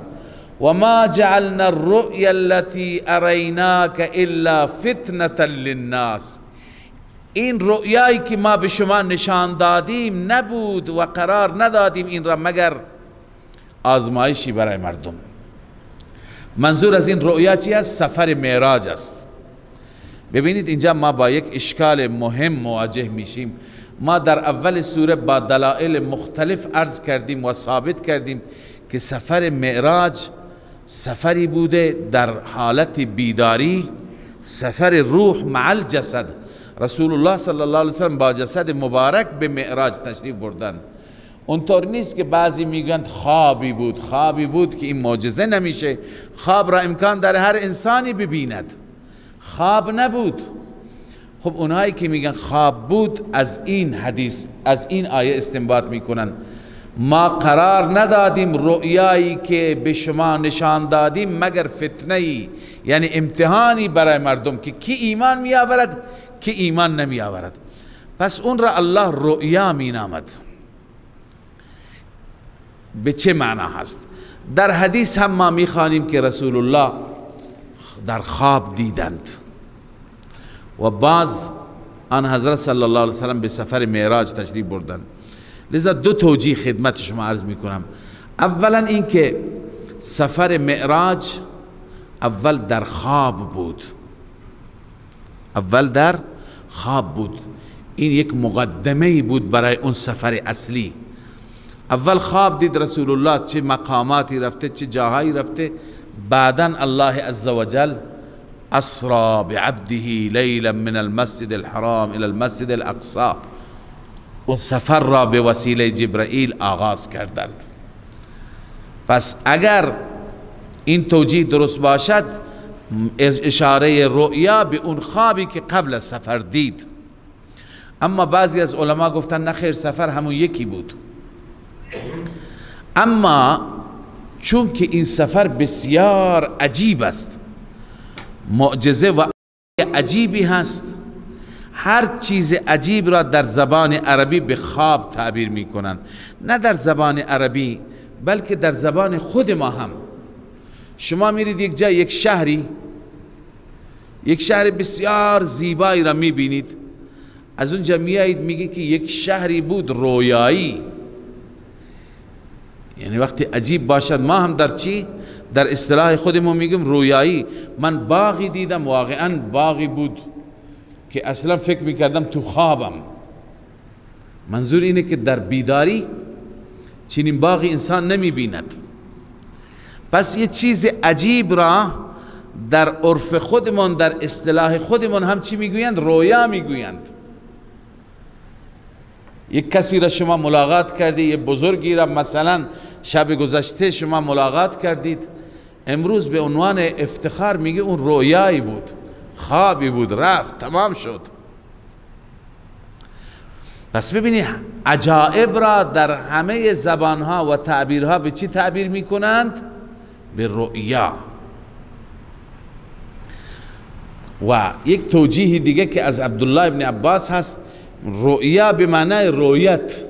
و ما جعلنا الرؤیا التي اریناک الا فتنة للناس، این رؤیایی که ما به شما نشان دادیم نبود و قرار ندادیم این را مگر آزمایشی برای مردم. منظور از این رؤیا چی است؟ سفر معراج است. ببینید اینجا ما با یک اشکال مهم مواجه میشیم. ما در اول سوره با دلایل مختلف عرض کردیم و ثابت کردیم که سفر معراج سفری بوده در حالت بیداری، سفر روح مع الجسد. رسول الله صلی الله علیه وسلم با جسد مبارک به معراج تشریف بردن. اونطور نیست که بعضی میگن خوابی بود، خوابی بود که این معجزه نمیشه. خواب را امکان در هر انسانی ببیند، خواب نبود. خب اونایی که میگن خواب بود از این حدیث، از این آیه استنباط میکنن. ما قرار ندادیم رؤیایی که به شما نشان دادیم مگر فتنه‌ای، یعنی امتحانی برای مردم که کی ایمان میآورد کی ایمان نمیآورد. پس اون را الله رؤیا مینامد. به چه معنا هست؟ در حدیث هم ما میخوانیم که رسول الله در خواب دیدند و باز آن حضرت صلی الله علیه وسلم به سفر معراج تشریف بردند. لذا دو توجیه خدمت شما عرض میکنم. اولا اینکه سفر معراج اول در خواب بود، اول در خواب بود. این یک مقدمه بود برای اون سفر اصلی. اول خواب دید رسول الله، چه مقاماتی رفته، چه جاهایی رفته. بعدا الله عزوجل اسرا بعبده لیلا من المسجد الحرام الى المسجد الاقصى، اون سفر را به وسیله جبرائیل آغاز کردند. پس اگر این توجیه درست باشد، اشاره رؤیا به اون خوابی که قبل از سفر دید. اما بعضی از علما گفتن نه خیر، سفر همون یکی بود. اما چون که این سفر بسیار عجیب است، معجزه و عجیبی هست، هر چیز عجیب را در زبان عربی به خواب تعبیر میکنند. نه در زبان عربی بلکه در زبان خود ما هم. شما میرید یک جای، یک شهری، یک شهر بسیار زیبایی را میبینید، از اونجا میایید میگه که یک شهری بود رویایی. یعنی وقتی عجیب باشد ما هم در چی؟ در اصطلاح خودمون میگیم رویایی. من باغی دیدم، واقعا باغی بود که اصلا فکر میکردم تو خوابم. منظور اینه که در بیداری چنین باغی انسان نمیبیند. پس یه چیز عجیب را در عرف خودمون، در اصطلاح خودمون هم چی میگویند؟ رویا میگویند. یک کسی را شما ملاقات کردی، یک بزرگی را مثلا شب گذشته شما ملاقات کردید، امروز به عنوان افتخار میگه اون رویایی بود، خوابی بود، رفت، تمام شد. پس ببینی عجائب را در همه زبانها و تعبیرها به چی تعبیر میکنند؟ به رؤیا. و یک توجیه دیگه که از عبدالله ابن عباس هست، رؤیا به معنای رویت،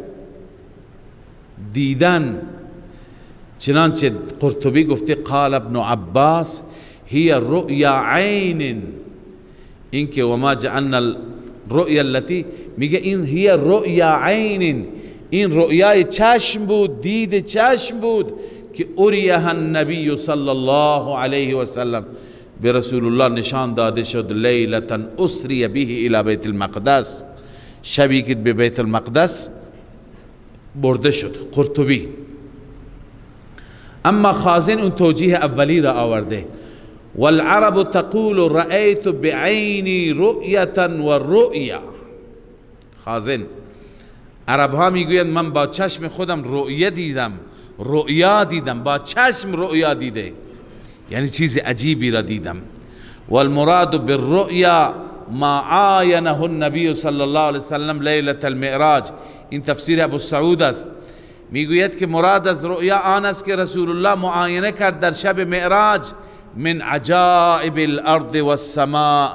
دیدن. چنانچه قرطبی گفته قال ابن عباس هي رؤیا عین، این که و ما جعلنا الرؤیا التي، میگه این هي رؤیا عین، این رؤیای چشم بود، دید چشم بود که اریها النبی صلی الله علیه و سلم، به رسول الله نشان داده شد، لیلة اسری به الى بیت المقدس، شبی که به بیت المقدس برده شد. قرطبی. اما خازن اون توجیه اولی را آورده، والعرب تقول رأیت بعینی رؤیة و رؤیا. خازن عرب ها میگویند من با چشم خودم رؤیا دیدم، رؤیا دیدم، با چشم رؤیا دیده، یعنی چیز عجیبی را دیدم. والمراد بالرؤیا ما عاینه النبی صلی الله علیه وسلم لیلة المعراج. این تفسیر ابو سعود است. میگوید که مراد از رؤیا آن است که رسول الله معاینه کرد در شب معراج، من عجائب الارض والسماء،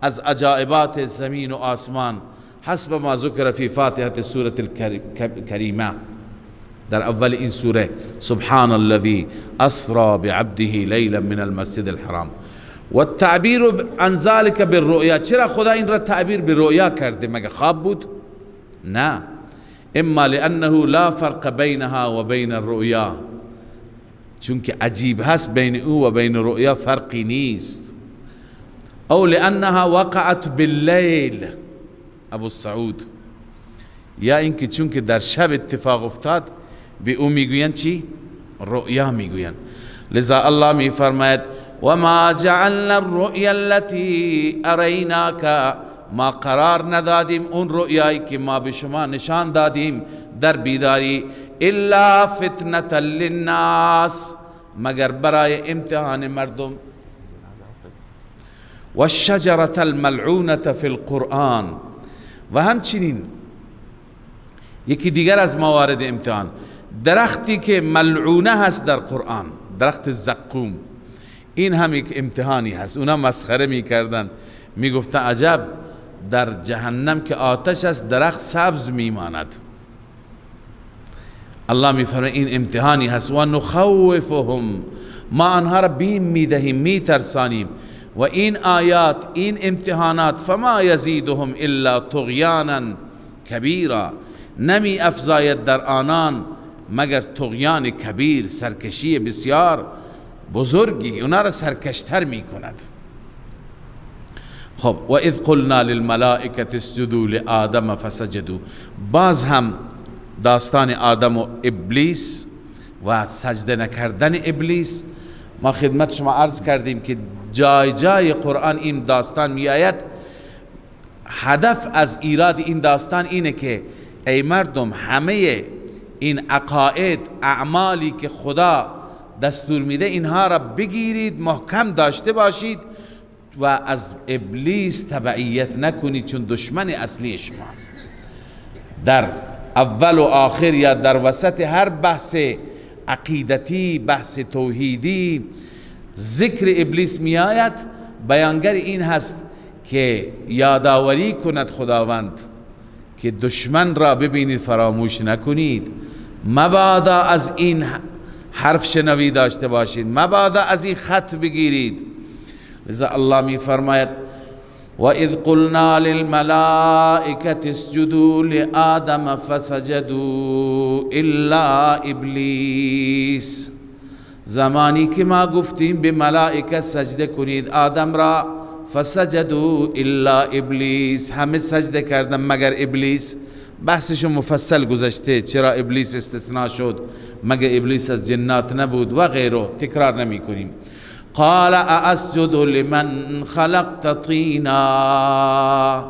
از عجائبات زمین و آسمان، حسب ما ذکر فی فاتحة سورة الکریمه، در اول این سوره، سبحان الذي اسرى بعبده لیلا من المسجد الحرام. و التعبیر عن ذلك بالرؤیا، چرا خدا این را تعبیر به رؤیا کرده؟ مگه خواب بود؟ نه. اما لانه لا فرق بینها و بین الرؤیا، چون که عجیب هست بین او و بین رؤیا فرقی نیست. او لانها وقعت باللیل، ابو سعود، یا اینکه چون که در شب اتفاق افتاد به او میگویند چی؟ رؤیا میگویند. لذا الله میفرماید وما جعلنا الرؤیا التي اریناک، ما قرار ندادیم اون رؤیایی که ما به شما نشان دادیم در بیداری، الا فتنة للناس، مگر برای امتحان مردم. والشجرة الملعونة فی القرآن، و همچنین یکی دیگر از موارد امتحان، درختی که ملعونه هست در قرآن، درخت زقوم، این هم یک امتحانی هست. اونا مسخره میکردن، میگفتن عجب، در جهنم که آتش است درخت سبز میماند. الله میفرماید این امتحانی هست. و نخوفهم، ما آنها را بیم میدهیم، میترسانیم. و این آیات، این امتحانات، فما یزیدهم الا طغیانا کبیرا، نمی افزاید در آنان مگر طغیان کبیر، سرکشی بسیار بزرگی، اونا را سرکشتر می کند. خب و اذ قلنا للملائکة اسجدوا لآدم فسجدوا، باز هم داستان آدم و ابلیس و سجده نکردن ابلیس. ما خدمت شما عرض کردیم که جای جای قرآن این داستان می آید. هدف از ایراد این داستان اینه که ای مردم، همه این عقاید، اعمالی که خدا دستور میده، اینها را بگیرید، محکم داشته باشید و از ابلیس تبعیت نکنید، چون دشمن اصلی شماست. در اول و آخر یا در وسط هر بحث عقیدتی، بحث توحیدی، ذکر ابلیس می آید. بیانگر این هست که یادآوری کند خداوند که دشمن را ببینید، فراموش نکنید، مبادا از این حرف شنوی داشته باشید، مبادا از این خط بگیرید. لذا الله می فرماید و اذ قلنا للملائکة اسجدوا لآدم فسجدوا الا ابلیس، زمانی که ما گفتیم به ملائکه سجده کنید آدم را، فسجدوا الا ابلیس، همه سجده کردن مگر ابلیس. بحثشون مفصل گذشته، چرا ابلیس استثناء شد، مگر ابلیس از جنات نبود و غیره، تکرار نمی کنیم. قال ااسجد لمن خلقت طینا،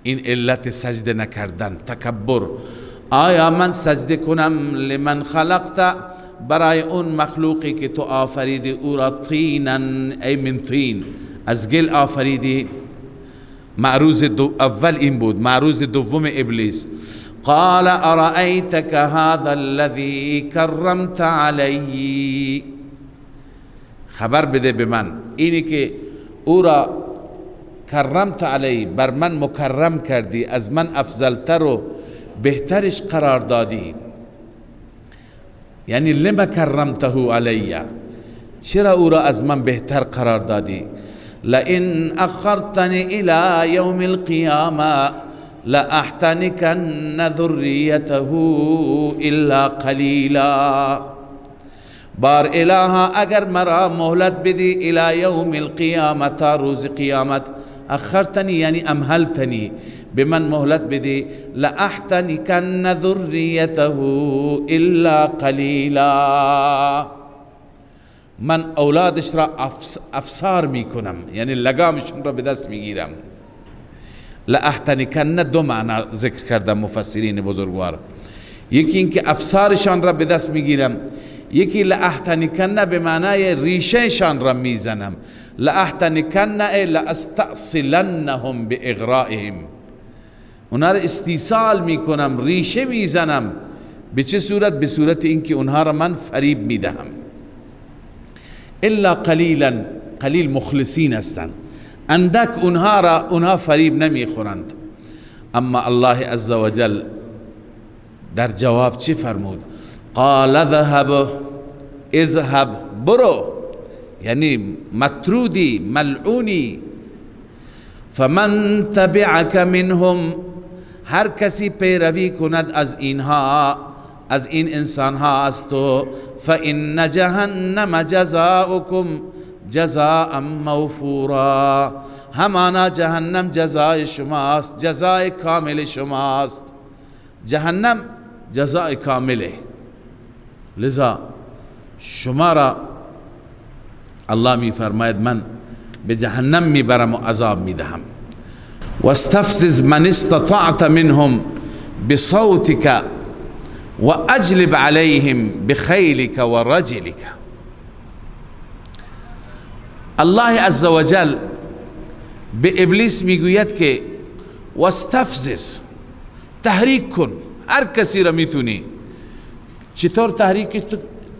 این علت سجده نکردن، تکبر. آیا من سجده کنم لمن خلقت، برای اون مخلوقی که تو آفریدی او را، طینا ای من طین، از گل آفریدی. معروض اول این بود، معروض دوم ابلیس. قال ارأیتک هذا الذی کرمت علی، خبر بده به من اینی که او را کرمت علی، بر من مکرم کردی، از من افضلتر و بهترش قرار دادی. یعنی لما کرمته علی، چرا او را از من بهتر قرار دادی؟ لئن اخرتنی الى یوم القیامه لأحتنکن ذریته الا قلیلا، بار الها اگر مرا مهلت بدی الى یوم القیامه، تا روز قیامت، اخرتنی یعنی امهلتنی، به من مهلت بدی، لأحتنکن ذریته الا قلیلا، من اولادش را افسار میکنم، یعنی لگامشون را به دست میگیرم. لأحتنکن دو معنا ذکر کردن مفسرین بزرگوار، یکی اینکه افسارشان را به دست میگیرم، یکی لأحتنکن به معنای ریشهشان را میزنم. لأحتنکن لأستأصلنهم بإغرائهم، اونها را استیصال میکنم، ریشه میزنم. به چه صورت؟ به صورت اینکه اونها را من فریب میدهم. الا قلیلا، قلیل مخلصین هستند، اندک اونها را اونها فریب نمیخورند. اما الله عزوجل در جواب چی فرمود؟ قال اذهب، اذهب، برو، یعنی مطرودی، ملعونی. فمن تبعک منهم، هر کسی پیروی کند از اینها، از این انسانها از تو، فإن جهنم جزاؤکم جزاء موفورا، همانا جهنم جزای شماست، جزای کامل شماست. جهنم جزای کامله. لذا شما را الله می فرماید من به جهنم میبرم و عذاب میدهم. واستفزز من استطعت منهم بصوتك واجلب عليهم بخيلك ورجلك. الله عزوجل به ابلیس میگوید که واستفزز، تحریک کن هر کسی را میتونی. چطور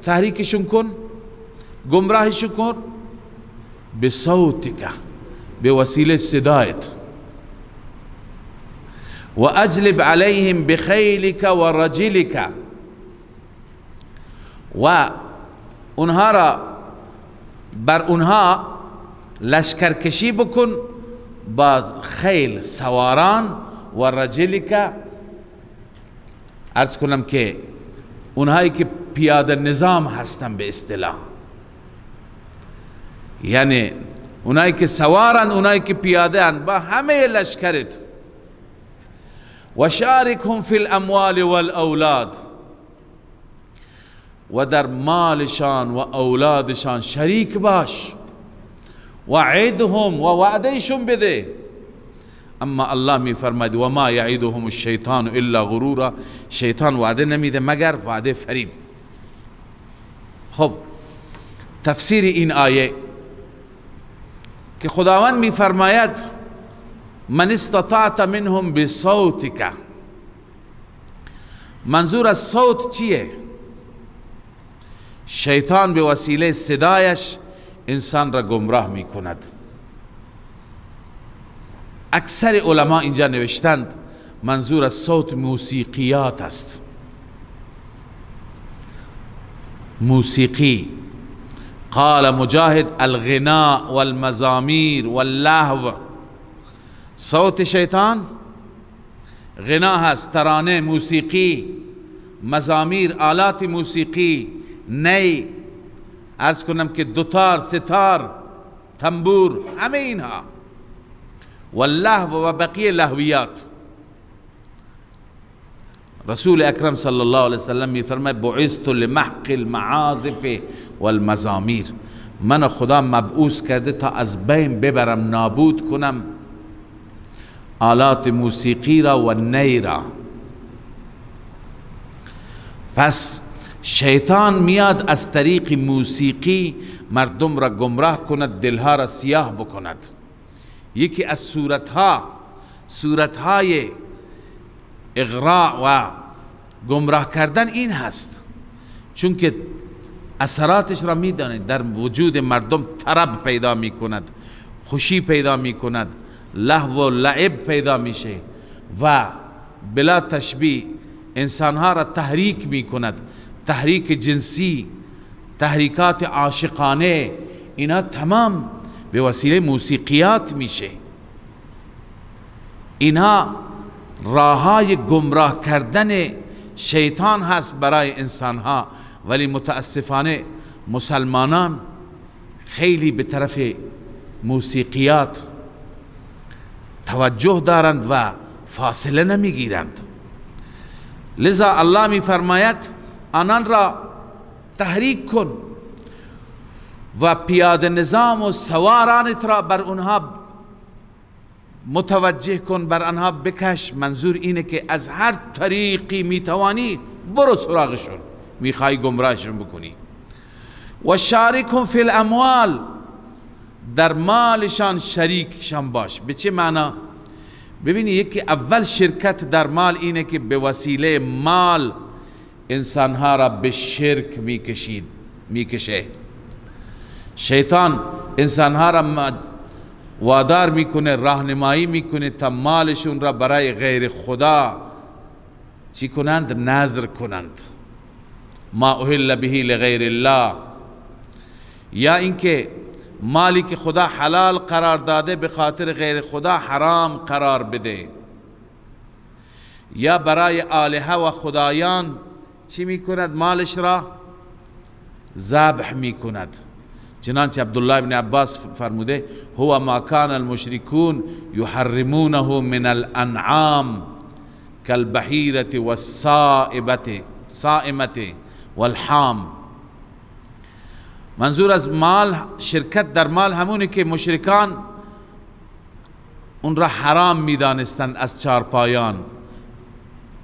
تحریکشون کن؟ گمراهشون کن بصوتك، به وسیله صدایت. و اجلب علیهم بخیلک و رجلک، و اونها را بر اونها لشکرکشی بکن با خیل، سواران، و رجلک، عرض کنم که اونهایی که پیاده نظام هستن به اصطلاح، یعنی اونایی که سوارن، اونایی که پیاده هن، با همه لشکرت. و شارکهم فی الاموال والاولاد، و در مالشان و اولادشان شریک باش. و عدهم، و وعدهشون بده. اما الله می فرماید و ما یعدهم الشیطان الا غرورا، شیطان وعده نمیده مگر وعده فریب. خب تفسیر این آیه که خداوند می فرماید من استطعت منهم بصوتک، منظور از صوت چیه؟ شیطان به وسیله صدایش انسان را گمراه می کند. اکثر علما اینجا نوشتند منظور از صوت موسیقیات است، موسیقی. قال مجاهد الغناء والمزامیر واللهو، صوت شیطان غنا هست، ترانه، موسیقی، مزامیر، آلات موسیقی، نی، عرض کنم که دوتار، ستار، تنبور، همه اینها، واللهو و بقیه لهویات. رسول اکرم صلی الله علیه وسلم میفرماید بعثت لمحق المعازف والمزامیر، من خدا مبعوث کرده تا از بین ببرم، نابود کنم آلات موسیقی را و نی را. پس شیطان میاد از طریق موسیقی مردم را گمراه کند، دلها را سیاه بکند. یکی از صورتهای اغراء و گمراه کردن این هست، چون که اثراتش را میدانید، در وجود مردم طرب پیدا میکند، خوشی پیدا میکند، لهو و لعب پیدا میشه و بلا تشبیه انسانها را تحریک میکند، تحریک جنسی، تحریکات عاشقانه، اینا تمام به وسیله موسیقیات میشه. اینها راههای گمراه کردن شیطان هست برای انسانها، ولی متاسفانه مسلمانان خیلی به طرف موسیقیات توجه دارند و فاصله نمیگیرند. لذا الله می فرماید آنان را تحریک کن و پیاده نظام و سوارانت را بر اونها متوجه کن، بر آنها بکش. منظور اینه که از هر طریقی میتوانی برو سراغشون، میخوای گمراهشون بکنی. و شارکهم فی الاموال، در مالشان شریکشان باش. به چه معنا؟ ببینی یکی اول شرکت در مال اینه که به وسیله مال انسانها را به شرک میکشه. شیطان انسانها را وادار میکنه، راهنمایی میکنه تا مالشون را برای غیر خدا چی کنند؟ نذر کنند. ما اهل به لغیر الله، یا اینکه مالی که خدا حلال قرار داده به خاطر غیر خدا حرام قرار بده، یا برای آلهه و خدایان چی میکند؟ مالش را ذبح میکند. چنانچه عبدالله بن عباس فرموده هو ما کان المشرکون یحرمونه من الانعام کالبحیرة والسائمة والحام. منظور از مال، شرکت در مال همونه که مشرکان اون را حرام میدانستند از چارپایان،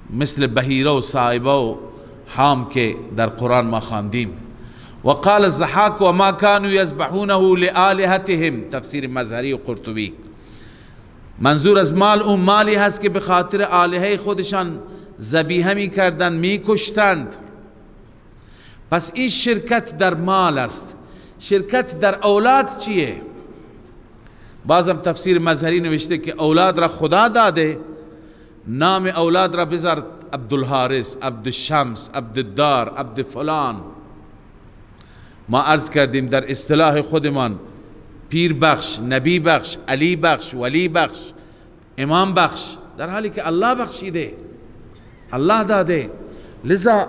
مثل بحیره و سائبه و حام که در قرآن ما خواندیم. وقال الضحاک و ما كانوا یذبحونه لآلهتهم، تفسیر مظهری و قرطبی. منظور از مال اون مالی هست که به خاطر آلهه خودشان ذبیحه میکردند، میکشتند. پس این شرکت در مال است. شرکت در اولاد چیه؟ بازم تفسیر مظهری نوشته که اولاد را خدا داده، نام اولاد را بذار عبدالحارث، عبدالشمس، عبدالدار، عبد فلان. ما عرض کردیم در اصطلاح خودمان پیر بخش، نبی بخش، علی بخش، ولی بخش، امام بخش، در حالی که الله بخشیده، الله داده. لذا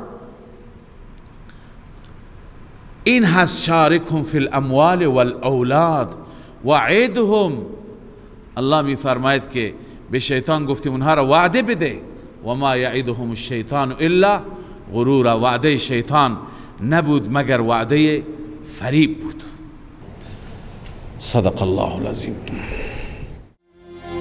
این هست شارکهم فی الاموال والاولاد وعدهم. الله می فرماید که به شیطان گفتیم اونها را وعده بده، و ما یعدهم الشیطان الا غرورا. وعده شیطان نبود مگر وعده فریب بود. صدق الله العظیم.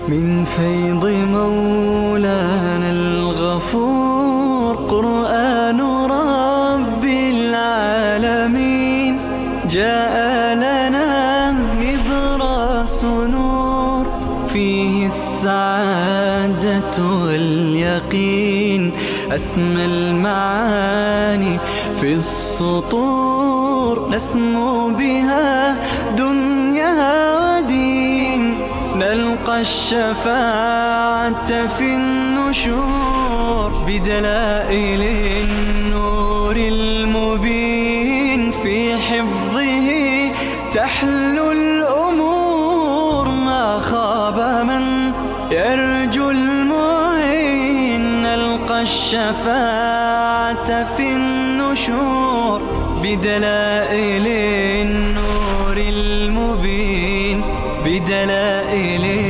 من فیض مولانا الغفور قرآن رب العالمین جاء لنا نبراس نور فيه السعادة واليقين أسمى المعاني في السطور نسمو بها دنيا ودين نلقى الشفاعة في النشور بدلائل النور المبين في حفظه تحلو الأمور ما خاب من يرجو المعين نلقى الشفاعة في النشور بدلائل النور المبين بدلائل